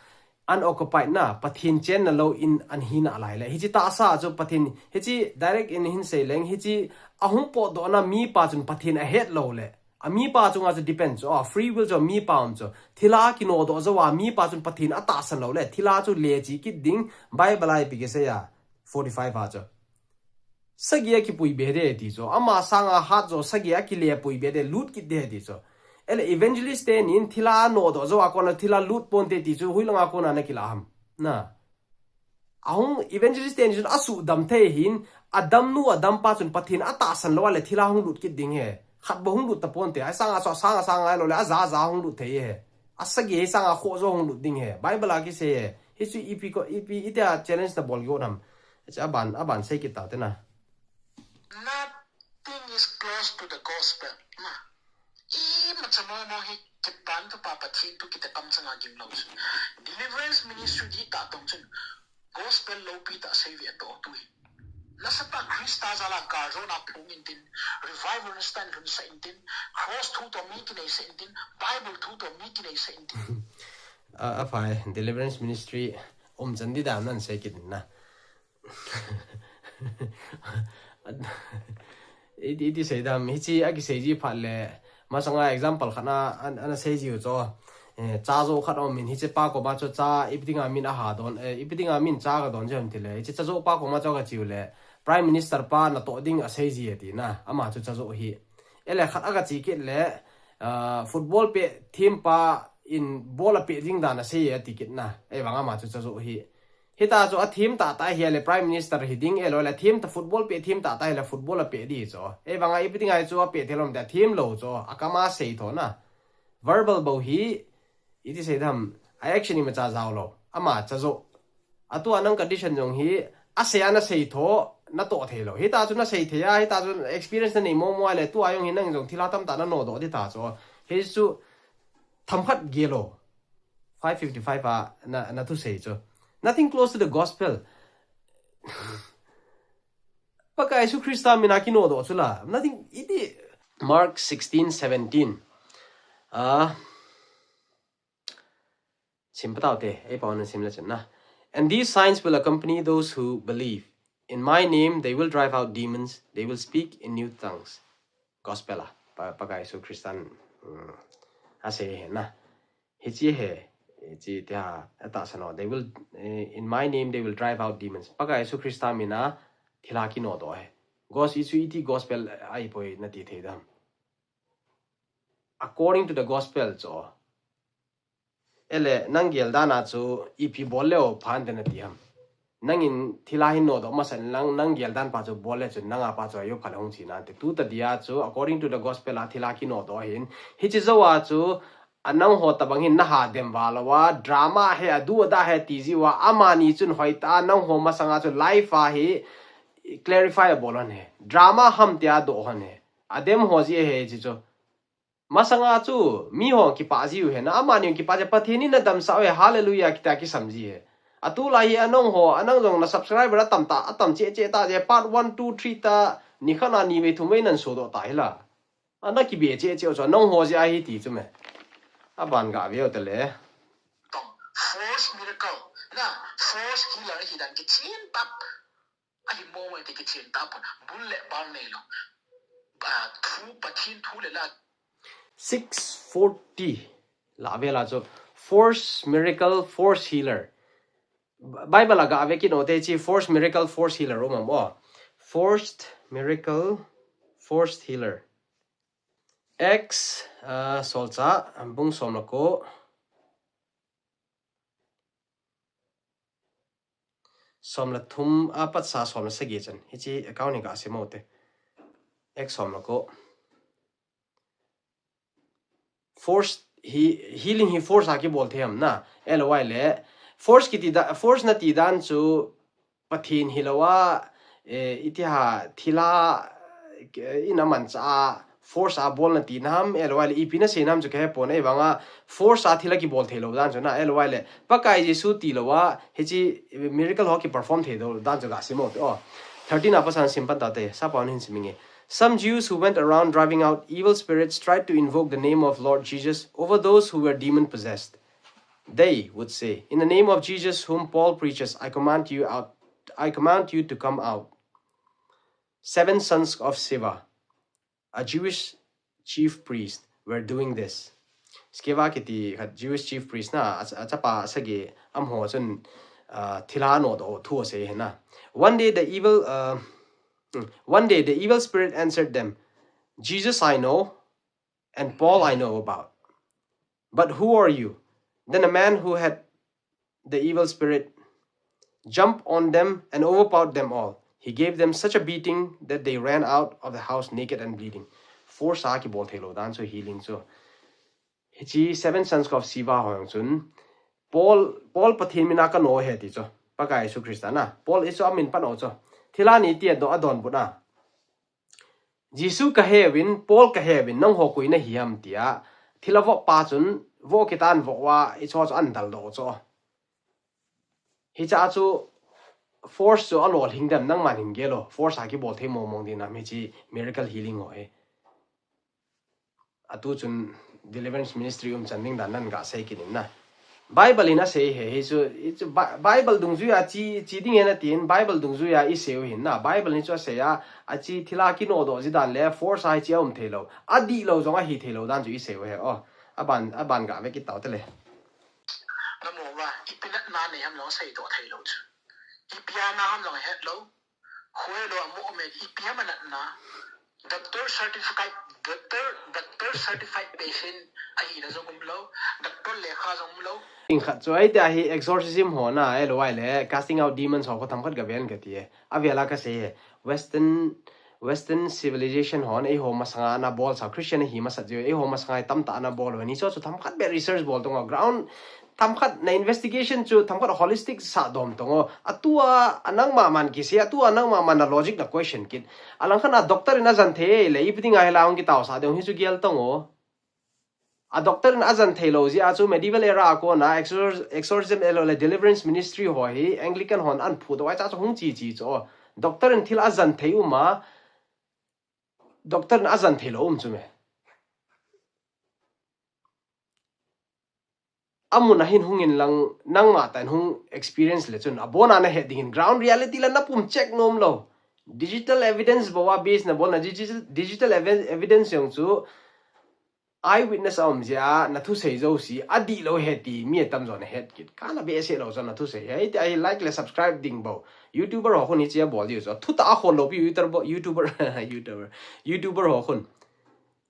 Unoccupied na, Pathen chenna lou in ahi nalai le. Hichi tahsa chu Pathen, hichi direct in hin sei leng, hichi ahung potdoh na mipa chun Pathen ahet lou le. A mipa chunga chu depend chu, a free will chu mipa um chu. Thilha kinodoh jou a mipa chun Pathen atahsan lou le. Thilha chu le chi kit ding, Bible a ipi kisei a, forty-five a chu. Sagi a kipui be de ti chu. Ama sanga hat jo sagi a kile pui be de, lut kit de ti chu. Ele evangelist te nin thilha nodoh jou a kona thilha lut ponte ti chu, hoilanga kona na kila ham. Na. Ahung evangelist te nin asuhdam thei hin, adamnu adampa chun Pathen atahsan lou a le thilha hung lut kit ding he. Khat bou hung lut ta ponte. Ai sanga chu, sanga, sanga ai lou le, aja, aja hung lut thei he. Asagi sanga kho jo hung lut ding he. Bible a kisei he. Hichu ipi ko, ipi, itia challenge na bol go nam. Hichu aban, aban sei kit ta te na. Nothing is close to the gospel. Na. Imacha momo hi kipan thu pa Pathen thu kiti kam changa gim lou. Deliverance ministry di ta tong chun gospel loupi ta sei ve to tu hi. Nasatah Christa jala kar jona phung intin, revival na stand lhun sa intin, cross thu to mi kinei sa intin, Bible thu to mi kinei sa intin. A, aphai, deliverance ministry um chan di dan nan sei kit na. Iti, iti sei dam, hichi a kisei ji phat le, masanga example khat na, an, ana sei ji u chu. Eh, cha jo khat um in, hichi pa koma chu cha, ipi dinga min aha don, eh, ipi dinga min cha ka don ji ham ti le, hichi cha jo pa koma chu ka chi u le, Prime Minister pa natoh ding asei ji ati na, ama chu cha jo hi. Ele khat a ka chi kit le, ah, football pe team pa in ball a pe ding dan asei ati kit na, ei vang ama chu cha jo hi. Hita chu a thim tata hi le Prime Minister hi ding elo le thim ta football pe thim tata hi le football a pe di chu. Ei vang a ipi ding ai chu a pe thei lom ta thim lou chu. A kama sei tho na. Verbal bou hi iti sei dam a action imacha jao lou. Ama cha jo. Atua nang condition jong hi asei a na sei tho natoh thei lou. Hita chu na sei thei a, hita chu experience na nei momo le tua jong hi nang jong thilha tamtah na nodoh di ta chu. Hichu themkhat gel lou. Five fifty-five a na, na thusei chu. Nothing close to the gospel. Pakai Jesu Christa mina kinodoh chu la. Nothing, iti. Mark sixteen seventeen. Ah, sim patau te, ei pau na sim le chun na. "And these signs will accompany those who believe. In my name they will drive out demons, they will speak in new tongues." Gospel a, pa, Pakai Jesu Christan, mm, asei he na. Hichi he, hichi tia, atahsan o. They will, eh, "In my name they will drive out demons." Pakai Jesu Christa mina thilha kinodoh he. Gos-, hichu iti gospel ai poi nati thei dam. According to the gospel chu. Ele, nang gel dan a chu ipi bol leo phan te nati ham. Nangin thilha hin nodoh masa nang, nang gel dan pa chu bol le chun nang a pa chu ayo phal hung chi nante. Tu ta dia chu, according to the gospel a thilha kinodoh hin. Hichi jou a chu, a nangho tabang hin na ha dem val lou a, drama he, adu ada he ti ji u a, amani chun hoitah a nangho masanga chu life a hi clarify a bol hon he. Drama ham tia doh hon he. Adem ho ji he chi chu. Masanga chu, mi ho kipah ji u he na, amani kipah ji, Pathen in na damsah u he, hallelujah, kita kisam ji he. Atu lai hi anong ho, anang jong na subscriber atam ta, atam cheh cheh ta je, part one, two, three ta, ni khat na ni vei thum vei nan sodoh ta hi la. Ana kibe cheh cheh u chu, anong ho ji ahi ti chu me. Aban ga veu te le. Force miracle, na, force healer hi dan kichen tap. Ahi mo mo te kichen tap, bul le bal nei lou. Ba, thu, Pathen thu le la. Six forty. La vela chu force miracle, force healer. Bible a ga ve kit u te chi force miracle, force healer um am o. Forced miracle, forced healer. Acts, uh, Solchah, bung som le ko. Som le thum apat sa som le sagi chan. Hiche account hi ga sim u te. Ek som le ko. Force, hi, healing hi force a kibol thei ham na. L Y le. Force kiti da, force nati dan chu Pathen hilou a, eh, iti ham thilha, eh, in amanchah a, force a bol nati na ham, L Y le ipi nasei na ham chu kahe pon, ahivanga force a thilha kibol thei lou dan chu na, L Y le Pakai Jesu tilou a, hiche miracle ho kiperform thei lou dan chu ga sim u te. Oh, thirteen a pasan sim pan ta te, sapa hin sim inge. Some Jews who went around driving out evil spirits tried to invoke the name of Lord Jesus over those who were demon possessed. They would say, "In the name of Jesus, whom Paul preaches, I command you out, I command you to come out." Seven sons of Sceva, a Jewish chief priest, were doing this. Sceva kiti khat Jewish chief priest na, a, achapa sagi amaho chun, ah, thilha anodoh thu asei ahi na. One day the evil, uh, hmm, one day the evil spirit answered them, "Jesus I know, and Paul I know about. But who are you?" Then a man who had the evil spirit jumped on them and overpowered them all. He gave them such a beating that they ran out of the house naked and bleeding. Force a kibol thei lou dan chu healing chu. Hiche seven sons of Sceva ho jong chun, Paul, Paul Pathen mina kano ahi ti chu, Pakai Jesu Christa na. Paul hi chu amin pan u chu. Thilha ni ti adoh, adonbut a. Jesu kahe uvin, Paul kahe uvin, nangho koi nahi ham tia thilha voh pa chun voh kiti a avoh uva, hicheho chu ahin daldoh u chu. Hichea chu force chu alolhing dem, nangman hin gel o. Force a kibol thei mong mong ding ham hiche miracle healing ho hi. Atu chun deliverance ministry um chan ding dan nan ga sei kit in na. Bible in asei ahi, hichu, hichu Bi-, Bible dungjuia che, che ding ahi natin, Bible dungjuia isei u ahin na. Bible in chu asei a, ache thilha kinodoh ji dan le force a hiche aum thei lou, adihlou jong ahi thei lou dan chu isei u ahi. Oh, aban, aban ga ve kit tau te le. Namo va, ipi natna nei ham jong seidoh thei lou chu. Ipi a na ham jong het lou. Khohe lou a mo me ipi ham a natna. Doctor certificate, doctor, doctor certified patient ahina jong umlou. Doctor lekha jong umlou. Ding khat chu ahi tia hi exorcism ho na, L Y le casting out demons ho khu themkhat ga ven kati e. Avel a kasei e. Western, Western civilization hon eiho masanga ana bol sa, Christian ahi masat jeh u, eiho masanga tamtah ana bol u. Hiche chu themkhat beh research bol tong o, ground themkhat na investigation chu themkhat holistic sah dom tong o. Atua, anang maman kisei, atua anang maman na logic na question kit. Alangkhat a doctor in ajen thei le, ipi dinga hilai hung kitaosah ding hichu gel tong o. A doctor in ajen thei lou jeh a chu medieval era a kona exor-, exorcism ahilou le deliverance ministry ho hi Anglican hon ahin phudoh a, hiche chu hung che che chu. Doctor in thil ajen thei um a, doctor in ajen thei lou um chu me. Amun a hin hung in lang, nangma tah in hung experience le chun, abon a nahet ding in ground reality la napum check nom lou. Digital evidence bou a base nabol na, digital, digital evi-, evidence jong chu eyewitness a um jeh a, nathusei jouse adihlou ahi ti mi atamjo nahet kit. Kana behseh lou chu nathusei ahi. Hitia hi like le subscribe ding bou. YouTuber ho khun hiche abol diu chu. Thutah a khol lou pi YouTuber, YouTuber, YouTuber, YouTuber ho khun.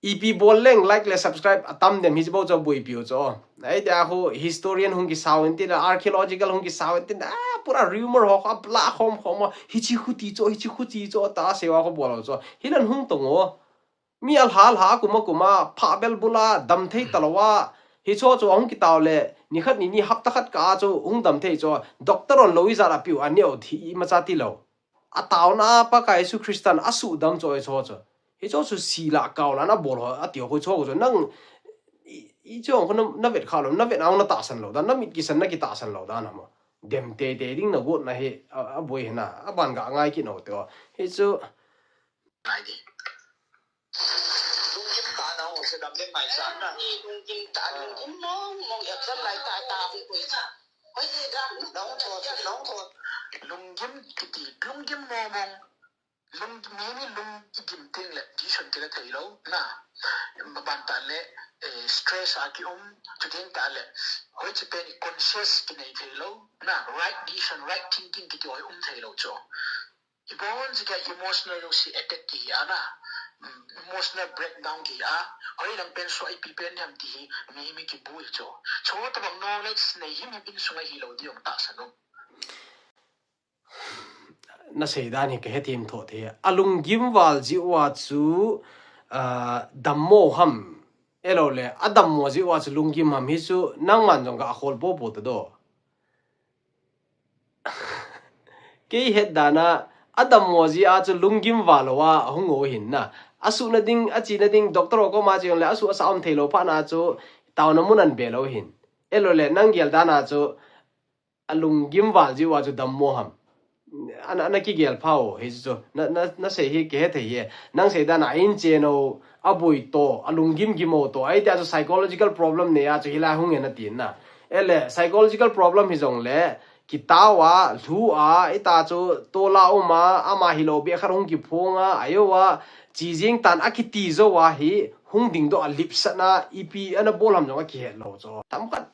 Ipi bol leng like le subscribe atam dem hiche bou chu boipi u chu. Hitia khu historian hung kisau in tin, archaeological hung kisau in tin, ah, pura rumor ho khu abla khom khom u. Hiche khu ti chu, hiche khu ti chu, ta seiva khu bol u chu. Hilan hung tong o. Mi alha alha, akum akum a, phabel bul a, damthei talou a. Hiche chu ahung kitao le, nikhat nini hapta khat kah a chu hung damthei chu. Doctor hon lou ijat apiu, aneo thi imacha tilou. Ataona a Pakai Jesu Christan asuhdam chu hiche chu. Hiche chu sila kaolan abol ho, ati ho hiche chu. Nang, i, hiche khu na, navet kha lou, navet a natahsan lou dan, namit kisan na kitahsan lou dan ham. Dem teitei ding nagot na hi, a, aboi hi na, aban ga ngai kit u te o. Hichu. Lai di. Lunggim tah na hung se dam le mai sa na. Ni lunggim tah, lunggim mong mong exam lai tah tah hung koi sa. Hoi di da. Nong tho, nong tho. Lunggim kiti, lunggim mong mong. Lung, mi, mi lung igim teng le, decision kila thei lou, na. Maban tah le, eh, stress a kium, chuteng tah le, hoiche pen i conscious kinei thei lou, na. Right decision, right thinking kiti ho um thei lou chu. Ibon jeh a emotional jouse attack kihi a na. Mm, emotional breakdown kihi a. Hoilang pen sua ipi pen ham ti hi mi, mi kibui chu. Chutobang knowledge nei himhim insunga hilou ding jong tahsan um. nasei dan hi kahethem thou thei. Alunggim val jeh uva chu, ah, dammo ham. Ahilou le, adammo jeh uva chu lunggim ham hi chu, nangman jong gahol popo tadou. Kei het dan a, adammo jeh a chu lunggim val louva ahung u ahin na. Asuhna ding, achena ding, doctor ho koma che jongle, asuh asa um thei lou phat na chu, taona mun ahin be lou ahin. Ahilou le, nang gel dan a chu, alunggim val jeh uva chu dammo ham. Ana, ana kigel pha u, hichu. Na, na, nasei hi kihethei hi. Nang sei dan a inchen u, aboi to, alunggim gim u to. Ahi tia chu psychological problem nei a chu hilai hung e nati na. Ahile, psychological problem hi jongle, kitao a, lhu a, ita chu tola um a, ama hilou beh khat hung kiphong a, ajo a, chi jing tan akiti jou a hi, hung dingdoh a lipsahna, ipi ana bol ham jong akihet lou chu. Themkhat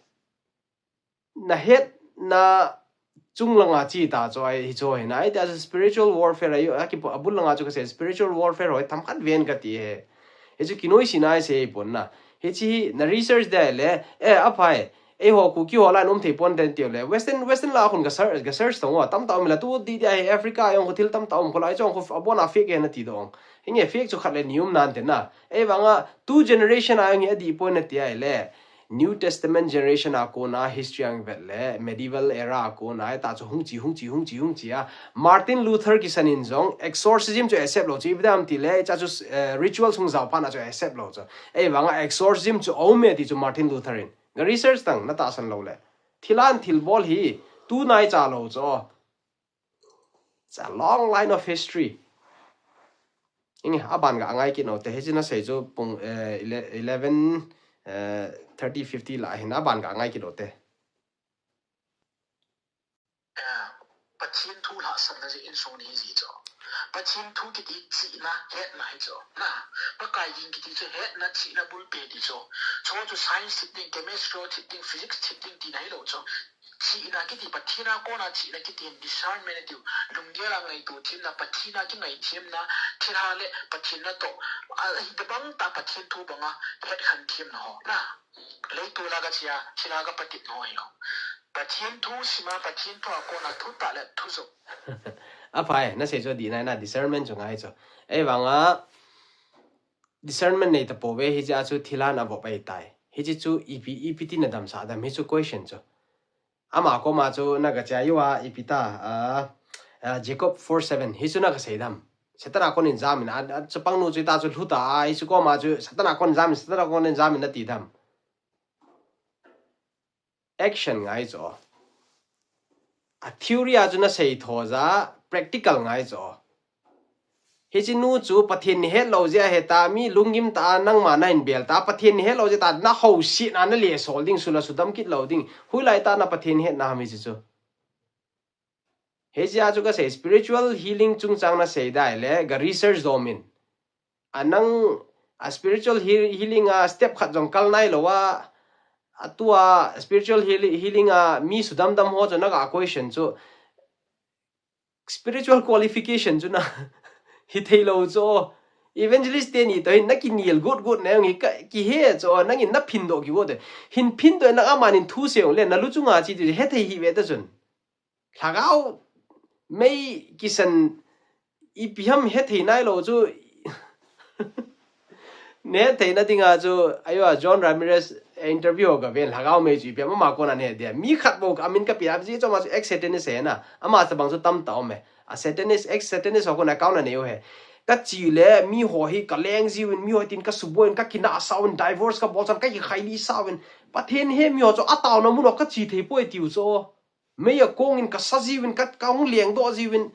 nahetna chung langa che ta chu ahi chu ahi na. Ahi tia chu spiritual warfare ahi, aki, abul langa chu kasei spiritual warfare ho themkhat ven kati e. Hichu kinoise na ahi sei pon na. Hiche hi na research ding le, eh, aphai. Eiho Kuki ho la um thei pon den tiu le. Western, Western la khun ka search, ka search tong uva. Tamtah um le tu di di ahi Africa jong khu thil tamtah um khu lai jong khu abon a fake e nati dong. Hinge fake chu khat le ni um nante na. Ahivanga tu generation a jong hi adih pon nati ahile. New Testament generation a kona history a vet le, medieval era a kona, ta chu hung che, hung che, hung che, hung che a. Martin Luther kisan in jong, exorcism chu accept lou chu, ipi dam ti le, cha chu, eh, rituals hung jao phat na chu accept lou chu. Ahivanga exorcism chu aum e ti chu Martin Luther in. Ka research tang, na tahsan lou le. Thil an thil bol hi, tu nai cha lou chu. It's a long line of history. Inge, aban ga ngai kit u te, hiche nasei chu pung, eh, ele-, eleven, eh, thirty, fifty la hin aban ga ngai kit u te. Eh, Pathen thu lhahsamna jeh insung ni ji chu. Pathen thu kiti chihna, hetna hi chu. Na, Pakai jing kiti chu hetna, chihna bulpi ti chu. Chu chu science thip ding, chemistry thip ding, physics thip ding tina hilou chu. Chihna kiti, Pathen a kona chihna kiti hin discernment atiu. Lunggel a ngaito themna, Pathen a kingai themna, thilha le Pathen natoh. A, hitobang tah Pathen thu banga hetkhen themna ho. Na, leitol a kache a, thilha kapatep na ho hilou. Pathen thu sima, Pathen thu a kona thu tah le thu jong. Aphai, nasei chu adih nai na, discernment chu ngai chu. Ahivanga, discernment nei tapouve, hiche a chu thilha na vop ahitai. Hiche chu ipi, ipi ti na damsah dam, hichu question chu. Ama koma chu na gache a, ipi ta, ah, ah, Jacob four seven, hichu na gasei dam. Satan a kon in jam in, a, a, chapang nu chu ita chu lhu ta, a, hichu koma chu Satan a kon jam in, Satan a kon in jam in nati dam. Action ngai chu. A theory a chu nasei tho ja, practical ngai chu. Hiche nu chu Pathen ni het lou jeh a heta, mi lunggim ta a nangma nahin bel ta, Pathen ni het lou jeh ta, na housetna na lesol ding, sula sudam kit lou ding. Hoilai tah na Pathen hetna ham hiche chu. Hiche a chu kasei spiritual healing chungchang nasei dai le, ga research dom in. A nang, a spiritual heal-, healing a step khat jong kal nai lou a, a tua spiritual heal-, healing a mi sudam dam ho chu na ga question chu. Spiritual qualification chu na hithei lou chu. Evangelist teni toh hin na kinel got got na jong hi ka, kihe chu, nangin na phin doh kigot e. Hin phin doh na aman in thu sei le, na lu chunga che ti hethei hih ve ta chun. Lhagao mei kisan ipi ham hethei nai lou chu. Nehethei na dinga chu, ajo a John Ramirez interview ho gaven, lhagao mei chu ipi ham ama kona nehet dia. Mi khat bou amin kapeh a, hiche chu ama chu ex-Satanist ahi na. Ama tabang chu tamtah um e. A Satanist, ex-Satanist ho kona account anei u ahi. Kache le, mi ho hi kaleng jiuvin, mi ho tin kasuboi in, kakinahsah uvin, divorce kabol chan, kakikhai lih sah uvin. Pathen he mi ho chu ataona mun ho kache thei poi tiu chu. Mei a kong in kasa jiuvin, ka, kahung lengdoh jiuvin.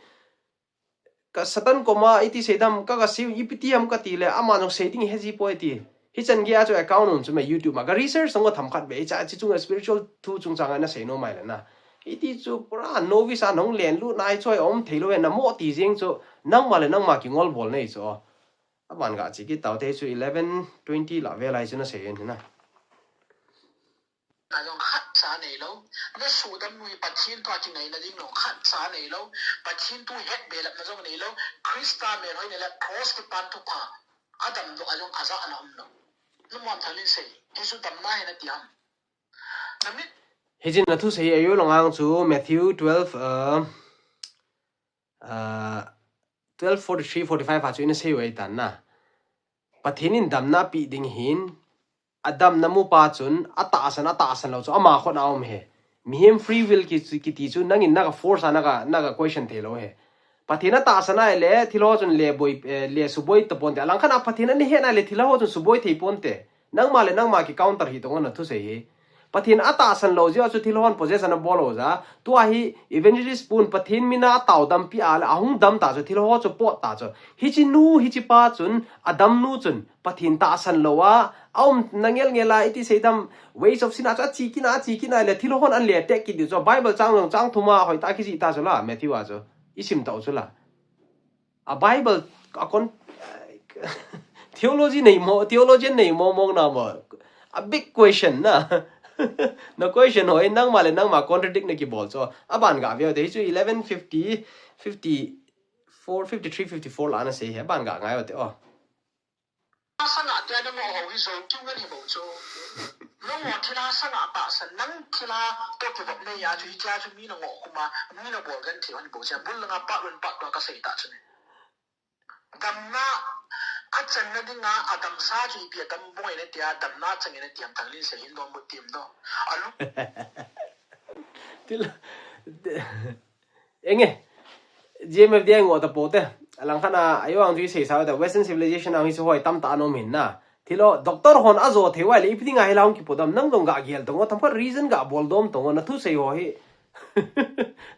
Ka Satan koma iti sei dam, ka, kasei u ipi ti ham kati le, ama jong sei ding heji poi ti. Hichan gei a chu account um chu me YouTube ma, ka research sanga themkhat be, hiche, hiche chunga spiritual thu chungchang a nasei nom mai le na. Iti chu pura novice a nahung lenlut nai choi um thei lou e, namo ti jeng chu, nangma le nangma kingol bol nei chu. Aban ga che kit tau te chu eleven twenty la vel a chu nasei in na. Na jong khat cha nei lou. Na sudam nu hi Pathen thu a kingaina ding jong khat cha nei lou. Pathen thu het belap na jong nei lou. Christa melhoi nei le cross kipan thupha. Adam doh a jong ajah na um lou. Numon thalin sei. Hichu damna hi nati ham. Namit. Hiche na thusei ajo lang ang chu Matthew twelve, uh, Ah, twelve forty-three forty-five a chu ina sei uve tan na. Pathen in damna pi ding hin, a damna mu pa chun, a tahsan, a tahsan lou chu, ama khut a um he. Mihem free will ki, kiti chu, nangin naga force a, naga, naga question thei lou he. Pathen a tahsan a le, thil ho chun le boi, eh, le suboi ta ponte. Alangkhat a Pathen a nahet a le, thil ho chun suboi thei ponte. Nangma le nangma ki counter hi tong na thusei hi. Pathen a tahsan lou jeh a chu thil hon possess ana bol lou ja. Tua hi evangelist pun Pathen mina a tao dampi a le ahung dam ta chu thil ho chu pot ta chu. Hichi nu, hichi pa chun, a dam nu chun, Pathen tahsan lou a, a um na ngel ngel a, iti sei dam, ways of sin a chu a chi kina, a chi kina le thil hon an le tek kit diu chu. Bible chang long chang thum a hoi ta kiji ta chu la, Matthew a chu. I sim tau chu la. A Bible, a kon, theology nei mo, theologian nei mo mong na mo. A big question na. Na question ho, eh, nangma le nangma contradict na kibol chu. A ban ga veu te, hi chu eleven fifty, fifty-four, fifty-three, fifty-four la na sei he, ban ga ngai te, oh. Sanga te na mo ho hi zo kiu ngan hi bo chu. Nang mo thila sanga ta san nang thila to ki bok ne ya chu hi cha chu mi na ngo kuma, mi na bol gan thi hon bo cha bul nga pa lun pa to ka sei ta chu ne. Damna, a channa dinga, a damsa chu ipi a dam boi na tia, damna chang na tiam thang lin se hin dom bu tim do. Alu. Til, enge, G M F D I ngo ta pote. Alangkhat a, ayo ang chu i sei sa ta, Western civilization ang hi chu hoi tam ta anom hin na. Thilo, doctor hon a zo thei uva le, ipi dinga hi la hung kipo dam, nang dong ga gel tong, themkhat reason ga bol dom tong, na thusei ho hi.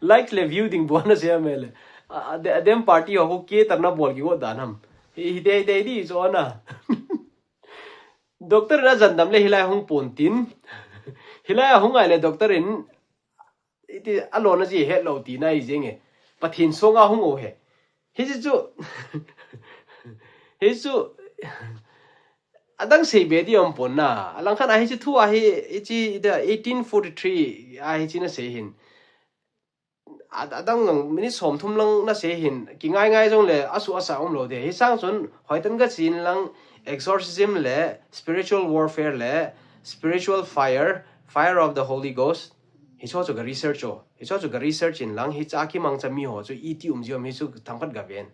Likes le view ding bol na sei a mele. A, a, de-, a dem party ho ko ke tar na bol ki go dan ham. Hi, hi dei, dei di zo na. Doctor na jan dam le hilai hung pon tin. Hilai a hung ai le doctor in, iti a lo na ji het lo ti na i jeng e. Pathen song a hung o he. Hi chu, hi chu, adang sei be di om pon na. Alangkhat a hi chu thu a hi, hi chi da eighteen forty-three a hi chi na sei hin. A, adang lang minute som thum lang na sei hin, ki ngai ngai jong le, asu asa um lo de. Hi sang chun, hoitan ga chin lang, exorcism le, spiritual warfare le, spiritual fire, fire of the Holy Ghost. Hi chu chu ga research o. Hi chu chu ga research in lang, hi cha ki mang cha mi ho chu iti um jiom hi chu themkhat ga ven.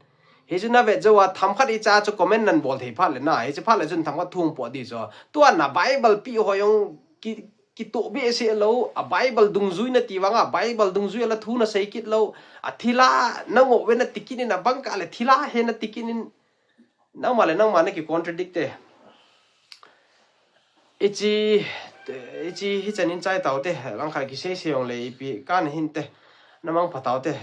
Hi chu na vet jo a themkhat i cha chu comment nan bol thei phat le na. Hi chu phat le chun themkhat thung po di chu. Tua na Bible pi ho jong ki, ki to be se lo. A Bible dungjui na ti vang a Bible dungjui la thu na sei kit lo. A thila na ngo ve na ti kit in a bang ka le thila he na ti kit in. Nangma le nangma na ki contradict te. Ichi, ichi hi chan in chai tau te. Langkhat ki sei sei jong le ipi kan hin te. Na mang pha tau te.